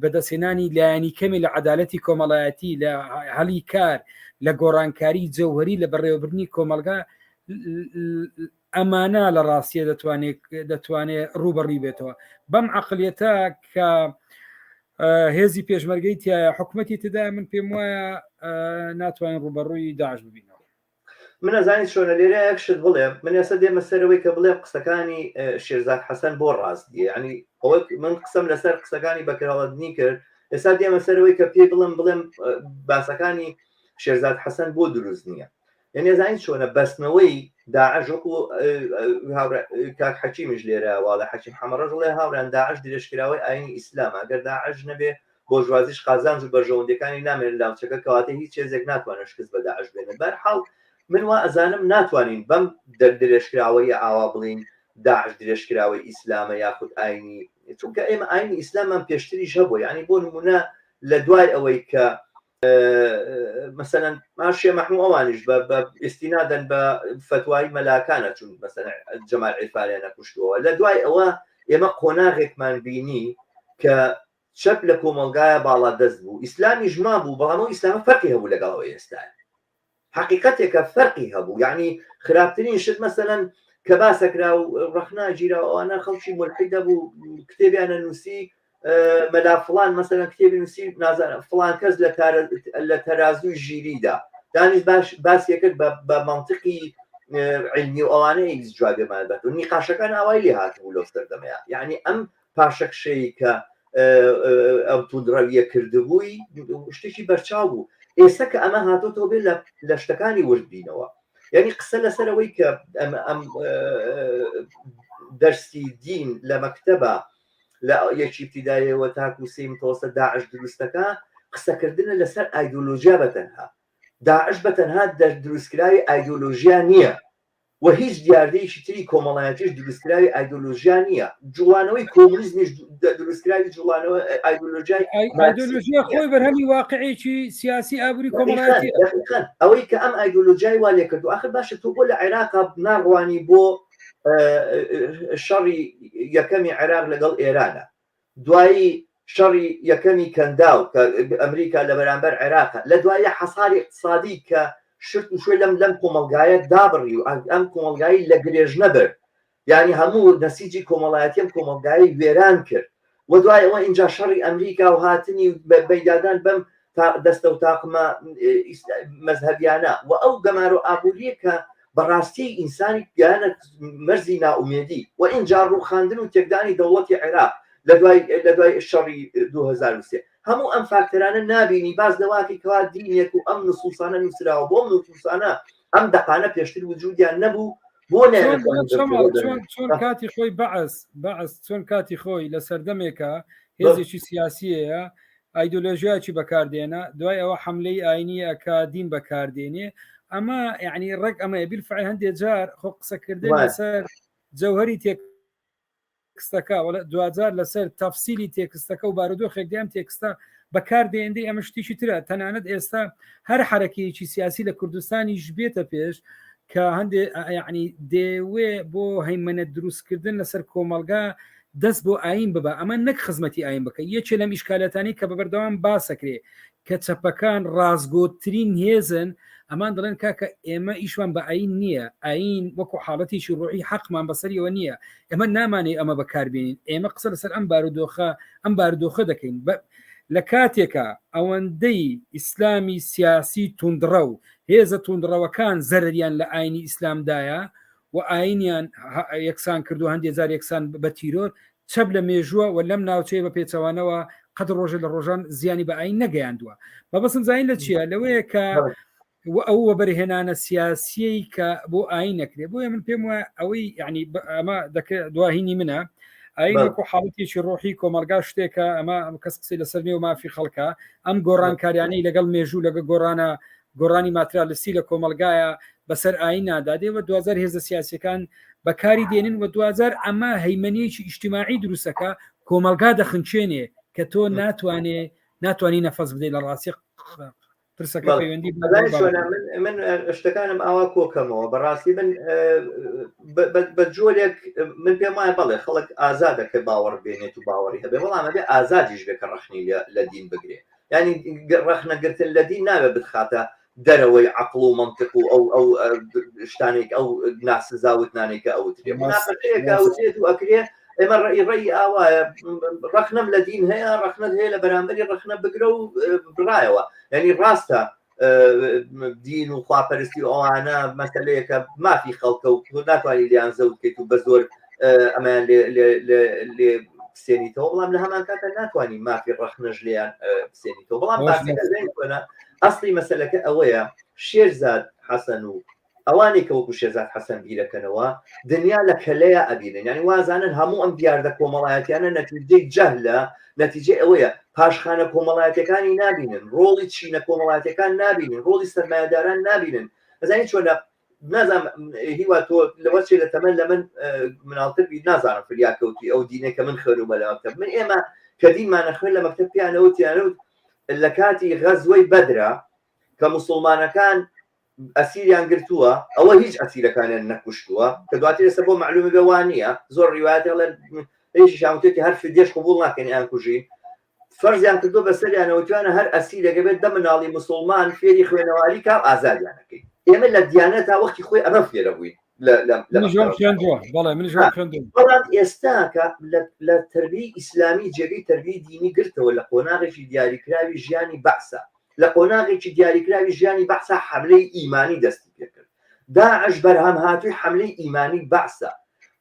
B: بەدەستهێنانی لایەنی کەمی لە عەدالەتی کۆمەڵایەتی، لە هەلی کار، لە گۆڕانکاری جەوهەری لە بەڕێوەبردنی کۆمەڵگا، ئەمانە لە ڕاستیە دەتوانێت دەتوانێت ڕووبەڕووی بێتەوە بەم عقلیەتە کە هێزی پێشمەرگەی تایە حکوومەتی تدا من پێم وایە ناتوانین ڕوبەڕووی داعش ببینەوە
A: من ئەزانی چۆنە لێرە یەک شت بڵێم من ئێستا دێمە سەرەوەی کە بڵێم قسەکانی شێرزاد حەسەن بۆ ڕاست دیە ینی ئەوە من قسەم لەسەر قسەکانی بەکراوەدنی کرد ئێستا دێمە سەرەوەی کە پێی بڵم بڵێم باسەکانی شێرزاد حەسەن بۆ دروست نییە یعنی ئەزانی چۆنە بەستنەوەی داعش وەکو کاک حەکیمیش لێرە واڵە حەکیم حەمەڕەش ڵێ هاوران داعش درێژکراوەی ئاینی ئیسلامە ئەگەر داعش نەبێ بۆژوازیش قازانج و بەرژەوەندیەکانی نامێنن ناوچەکە کەواتە هیچ هێزێک ناتوانێت شکست بە داعش بێنێت بەرحاڵ من وا ئەزانم ناتوانین بەم درێژکراوەیە ئاوا بڵین داعش درێژکراوەی ئیسلامە یاخود ئاینی چونکە ئێمە ئاینی ئیسلامان پێشتریش هەبوو یعنی بۆ نمونە لە دوای ئەوەی کە مەسەلەن ماشێ مەحموو ئەوانیش بە ئێستینادەن بە فەتوای مەلاکانە چون مەسەلەن جەمال عیرفانیان نەکوشتووە لە دوای ئەوە ئێمە قۆناغێکمان بینی کە چەپ لە کۆمەڵگایە باڵا دەست بوو ئیسلامیش مابوو بەڵام ئەو ئیسلامە فەرقی هەبوو لەگەڵ ئەوەی ئێستا حەقیقەتێکە فەرقی هەبوو یعنی خراپترین شت مەسەلەن کە باسەکرا و ڕەخنا گیرا ئەوانە خەڵکی ملحیدە بوو کتێبیانە نووسی مەلا فڵان مەسەلەن کتێبی نووسی نازانم فڵان کەس لە تەرازووی ژیریدا دانیش باش باسی کرد بە منطقی علمی و ئەوانە ئیگز جوابێمان بەت و نیقاشەکان ئاوای لێ هاتبوو لەو سەردەمەیە یعنی ئەم پاشەکشەی کە ئەم توندڕەویە کردبووی شتێکی بەرچاو بوو ئێستا کە ئەمە هاتۆتەوە بێ لە شتەکانی ورد بینەوە یعنی قسە لەسەر ئەوەی کە ئەم ئەم دەرسی دین لە مەکتەبە لە یەکی ابتدایەوە تاکو سێی متوسط داعش دروستەکە قسەکردنە لەسەر ئایدۆلۆژیا بە تەنها داعش بە تەنها دروستکراوی ئایدۆلۆژیا نییە و هیچ دیاردەیەکی تری کۆمەڵایەتیش دروستکراوی ئایدۆلۆژیا نییە جوڵانەوەی کۆمۆنیزمیش دروستکراوی جوڵانەوە ئایدۆلۆژیای
B: ئایدۆلۆژیا خۆی بەرهەمی واقعێکی سیاسی ئابووری کۆمەڵایەتی
A: ئەوەی کە ئەم ئایدۆلۆژیای وا لێکردو ئاخر باشە تۆ بۆ لە عێراق ناڕوانی بۆ شەڕی یەکەمی عێراق لەگەڵ ئێرانە دوایی شەڕی یەکەمی کەنداو کە ئەمریکا لە بەرامبەر عێراقە لە دوایە حەساری اقتصادی کە شرت و شوێ لەم لەم کۆمەڵگایە دابڕی و ئەم کۆمەڵگایی لە گرێژ نەبرد یعنی هەموو نەسیجی کۆمەڵایەتی ئەم کۆمەڵگایی وێران کرد و دوای ئەوە ئینجا شەڕی ئەمریکا و هاتنی بەیدادان بەم دەستە و تاقمە مەزهەبیانە و ئەو گەمارۆ ئابووریە کە بەڕاستی ئینسانی گەیانە مەرزی نائومێدی و ئینجا ڕووخاندن و تێکدانی دەوڵەتی عێراق لە دوای لە دوای شەڕی 2003 هەموو ئەم فاکتەرانە نابینی باز لەواکی کەوا دینێک و ئەم نصوصانە نووسراوە بۆ ئەم نصوصانە ئەم دەقانە پێشتر وجودیان نەبوو بۆ
B: چۆن کاتی خۆی بەعس بەعس چۆن کاتی خۆی لە سەردەمێکە هێزێکی سیاسیەیە. ئایدۆلۆژیاکی بەکاردێنە دوای ئەوە حملەی ئاینی ئەکا دین بەکاردێنێ ئەمە یعنی ڕێک ئەمەیە بیلفعل هەندێک جار خۆ قسەکردن لەسەر جەوهری تێک تێکستەکە وە دواجار لەسەر تەفسیلی تێکستەکە و بارودۆخێک دێم تێکستە بەکاردێندەی ئەمە شتێکی ترە تەنانەت ئێستا هەر حرەکەیەکی سیاسی لە کوردستانیش بێتە پێش کە هەندێ یعنی دەیەوێ بۆ هەیمەنە دروستکردن لەسەر کۆمەلگا دەست بۆ ئاین ببە ئەمە نەک خزمەتی ئاین بکە یەکێ لەم ئیشکالەتانی کە بە بەردەوام باسەکرێ کە چەپەکان ڕاستگۆترین هێزن ئەمان دەڵێن کاکە ئێمە ئیشمان بە ئاین نییە ئاین وەکو حاڵەتێکی ڕۆحی حەقمان بەسەریەوە نییە ئێمە نامانێ ئەمە بەکاربێنین ئێمە قسە لەسەر ئەم بارودۆخە ئەم بارودۆخە دەکەین لە کاتێکا ئەوەندەی ئیسلامی سیاسی توندڕە و هێزە توندڕەوەکان زەرریان لە ئاینی ئیسلامدایە و ئاینیان یەکسان کردو هەندێک جار یەکسان بە تیرۆر چەپ لە مێژووە و لەم ناوچەیە بە پێچەوانەوە قەت ڕۆژە لە ڕۆژان زیانی بە ئاین نەگەیاندووە مەبەستم زانین لە چییە لەوەیە کە و ئەو وەبەرهێنانە سیاسیەی کە بۆ ئاین نەکرێ بۆیە من پێم وایە ئەوەی یعنی ئەمە دەکرێت دواهینی منە ئاین وەکو حاڵەتێکی ڕۆحی کۆمەلگا شتێکە ئەمە ئەم کەس قسەی لەسەر نێو مافی خەڵکە ئەم گۆڕانکاریانەی لەگەڵ مێژوو لەگە گۆڕانە گۆڕانی ماترالیستی لە کۆمەلگایە بەسەر ئاین نادادێ و دوجار هێزە سیاسەکان بەکاری دێنن و دوجار ئەمە هەیمەنیەکی ئیجتیماعی دروستەکە کۆمەلگا دەخنچێنێ کە تۆ ناتوانێ ناتوانانی نەفەس بدەیت لە ڕاستی پرسەکە پەیوەندی
A: من شتەکانم ئاوا کۆکەمەوە بەڕاستی من بە جۆرێک من پێم وایە بەڵێ خەڵک ئازادە کە باوەڕ بێنێت و باوەڕی هەبێ بەڵام ئەبێ ئازادیش بێ کە ڕەخنەی لە دین بگرێ ینی ڕەخنەگرتن لە دین ناوێ بتخاتە دەرەوەی عقل و منطق و ئەو ئەو شتانێک ئەو ناسزاوتنانێک کە ئەوترێ مناقەشەیەکە ئەوترێت و ئەکرێ ئێمە ڕێی ڕێی ئاوایە ڕەخنەم لە دین هەیە ڕەخنەت هەیە لە بەرامبەری ڕەخنە بگرە و بڕایەوە یعنی ڕاستە دین و خواپەرستی و ئەوانە مەسلەیەکە مافی خەڵکە و ناتوانانی لیان زەوت بکەیت و بە زۆر ئەمەیان لێ بسێنیتەوە بەڵام لە هەمان کاتە ناتوانانی مافی ڕەخنەش لێیان بسێنیتەوە بەڵام باسەکە ئەسلی مەسلەکە ئەوەیە شێرزاد حەسەن و ئەوانەی کە وەکو شێرزاد حەسەن بیرەکەنەوە دنیا لە کەلەیە ئەبینن یعنی وازانن هەموو ئەم دیاردە کۆمەڵایەتیانە نەتیجەی جەهلە نەتیجەی ئەوەیە پاشخانە کۆمەڵایەتەکانی نابینن ڕۆڵی چینە کۆمەڵایەتەکان نابینن ڕۆڵی سەرمایەداران نابینن ئەزانی چۆنە نازانم هیوا تۆ لەوە چێ لە تەمەن لە من مناڵتر بی نازانم فریا کەوتی ئەو دینێک کە من خوێنومە لە مەکتەب من ئێمە کە دینمانە خوێن لە مەکتەب پیانەوە تیانەوت لە کاتی غەزوەی بەدرا کە مسلمانەکان ئەسیریان گرتووە ئەوە هیچ ئەسیرەکانیان نەکوشتووە کە دواتر ئێستا بۆ معلومە بێ وا نییە زۆر ڕیوایەت هەڵێن هیچیشان وتێتی هەر فدیەش قبوڵ ناکەن یان کوژین فەرزیان کردو بەسەریانەوە توانە هەر ئەسیرێکە بێت دە مناڵی مسلمان فێری خوێنەواری کا ئازادیانەکەی ئێمە لە دیانە تا وەختی خۆی ئەمە فێرە بووین بەڵام ئێستا کە لە تربی ئیسلامی جێگەی تربی دینی گرتەوە لە قۆناغێکی دیاریکراوی ژیانی بەعسە لە قۆناغێکی دیاریکراوی ژیانی بەعسا حەملەی ئیمانی دەستی پێکرد. داعش بەرهەمهاتووی حەملەی ئیمانی بەعسە.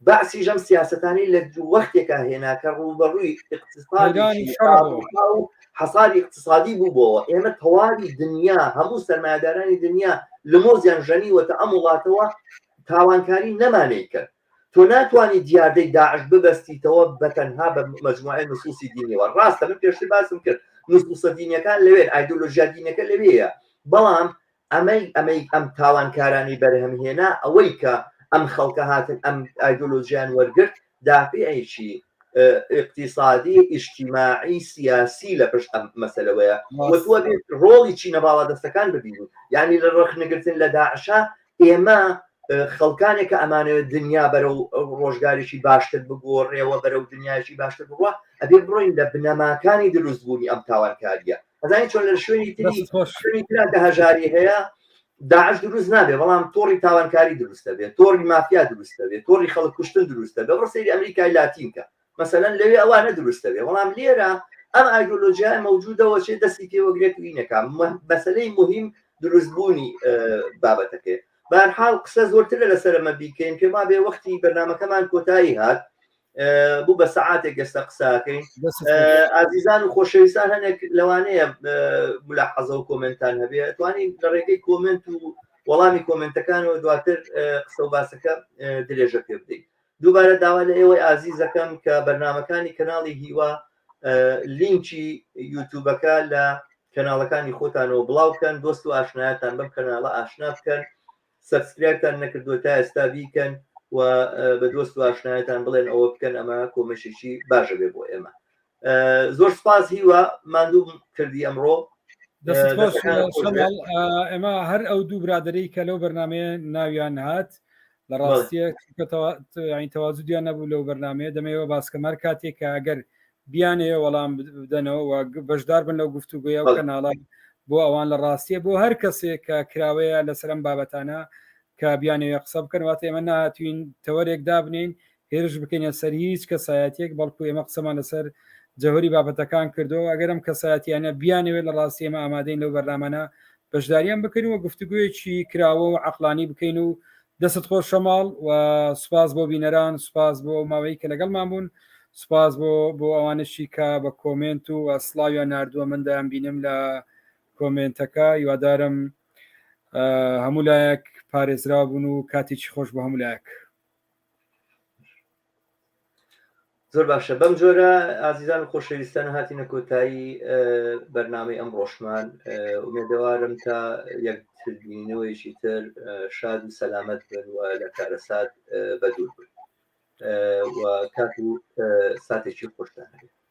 A: بەعسیش ئەم سیاسەتانەی لە وەختێکا هێنا کە ڕووبەڕووی ئیقتسادێکی داڕووخاو و حەساری ئیقتسادی بووبۆوە. ئێمە تەواوی دنیا، هەموو سەرمایەدارانی دنیا لمۆزیان ژەنیوەتە ئەم وڵاتەوە، تاوانکاری نەمانەی کرد. تۆ ناتوانی دیاردەی داعش ببەستیتەوە بە تەنها بە مەجموعەی نصوصی دینیەوە ڕاستە من پێشتر باسم کرد نصوصە دینیەکان لەوێن ئایدۆلۆژیا دینەکە لەوێیە بەڵام ئەمەی ئەمەی ئەم تاوانکارانی بەرهەمهێنا ئەوەی کە ئەم خەڵکە هاتن ئەم ئایدۆلۆژیان وەرگرت دافعێکی اقتصادی اجتماعی سیاسی لە پشت ئەم مەسەلەوەیە و تۆ بێت ڕۆڵی چینە باڵادەستەکان ببینی یعنی لە ڕەخنەگرتن لە داعشە ئێمە خەڵکانێک کە ئەمانەوێت دنیا بەرەو ڕۆژگارێکی باشتر بگۆڕێەوە بەرەو دنیایکی باشتر بڕوا ئەبێ بڕۆین لە بنەماکانی دروستبوونی ئەم تاوانکاریە ئەزانی چۆن لە شوێنی تری شوێنی ترا کە هەژاری هەیە داعش دروست نابێ بەڵام تۆڕی تاوانکاری دروست دەبێت تۆڕی مافیا دروست دەبێت تۆڕی خەڵک کوشتن دروست دەبێت بڕۆ سەیری ئەمریکای لاتین کە مەسەلەن لەوێ ئەوانە دروست دەبێ بەڵام لێرە ئەم ئایدۆلۆژیای مەوجودەوە چێ دەستی پێوەگرێت و ئینەکە مەسلەی مهم دروستبوونی بابەتەکەی بارحاڵ قسە زۆرترە لەسەر ئەمە بیکەین پێم وابێ وەختی بەرنمەکەمان کۆتایی هات بوو بە سەعاتێک ئێستا قساکەین ئازیزان و خۆشەویستان هەنێک لەوانەیە ملاحەزە و کۆمنتان هەبێ توانین لە ڕێگەی کۆمنت و وەڵامی کۆمنتەکانەوە دواتر قسە و باسەکە درێژە پێ بدەین دووبارە داوا لە ئێوەی ئازیزەکەم کە بەرنمەکانی کەناڵی هیوا. لینکی یوتوبەکە لە کەناڵەکانی خۆتانەوە بڵاو بکەن دۆست و ئاشنایەتان بەم کەناڵە ئاشنا بکەن subscribe تان نەکردووە تا ئێستا بیکەن و بە دۆست و ئاشنایەتان بڵێن ئەوە بکەن ئەمە کۆمەشێکی باشە بێ بۆ ئێمە زۆر سپاس هیوا ماندوو کردی ئەمڕۆ
B: ئێمە هەر ئەو دوو برادری کە لەو بەرنمەیە ناویان هات لە ڕاستیە تەوازودیان نەبوو لەو بەرنمەیە دەمەوە باسکەمەر کاتێک کە ئەگەر بیانەوێ وەڵام بدەنەوە و بەشدار بن لەو گفتوگۆیە و کەناڵە بۆ ئەوان لە ڕاستیە بۆ هەر کەسێک کە کراوەیە لەسەر ئەم بابەتانە کە بیانەوێ قسە بکەن واتە ئێمە نهاتوین تەوەرێک دابنین هێرش بکەینە سەر هیچ کەسایەتێک بەڵکو ئێمە قسەمان لەسەر جەوهری بابەتەکان کردەوە ئەگەر ئەم کەسایەتیانە بیانەوێت لە ڕاستی ئێمە ئامادەین لەو بەرنامانە بەشداریان بکەین و گفتوگویەکی کراوە و عقلانی بکەین و دەستت خۆش شەماڵ و سوپاس بۆ بینەران سوپاس بۆ ئەو ماوەی کە لەگەڵمان بوون سوپاس بۆ بۆ ئەوانشی کە بە کۆمێنت و سڵاویان ناردووە من دەیان بینم لە کۆمێنتەکە هیوادارم هەموو لایەک پارێزرا بوون و کاتێکی خۆش بۆ هەموو لایەک.
A: زۆر باشە بەم جۆرە ئازیزان و خۆشەویستان هاتینە کۆتایی بەرنامەی ئەم ڕۆژمان ئومێدەوارم تا یەکتربینەوەیەکی تر شاد و سەلامەت بن و لە کارەسات بەدوور بن و کات و ساتێکی خۆشتان هەبێت.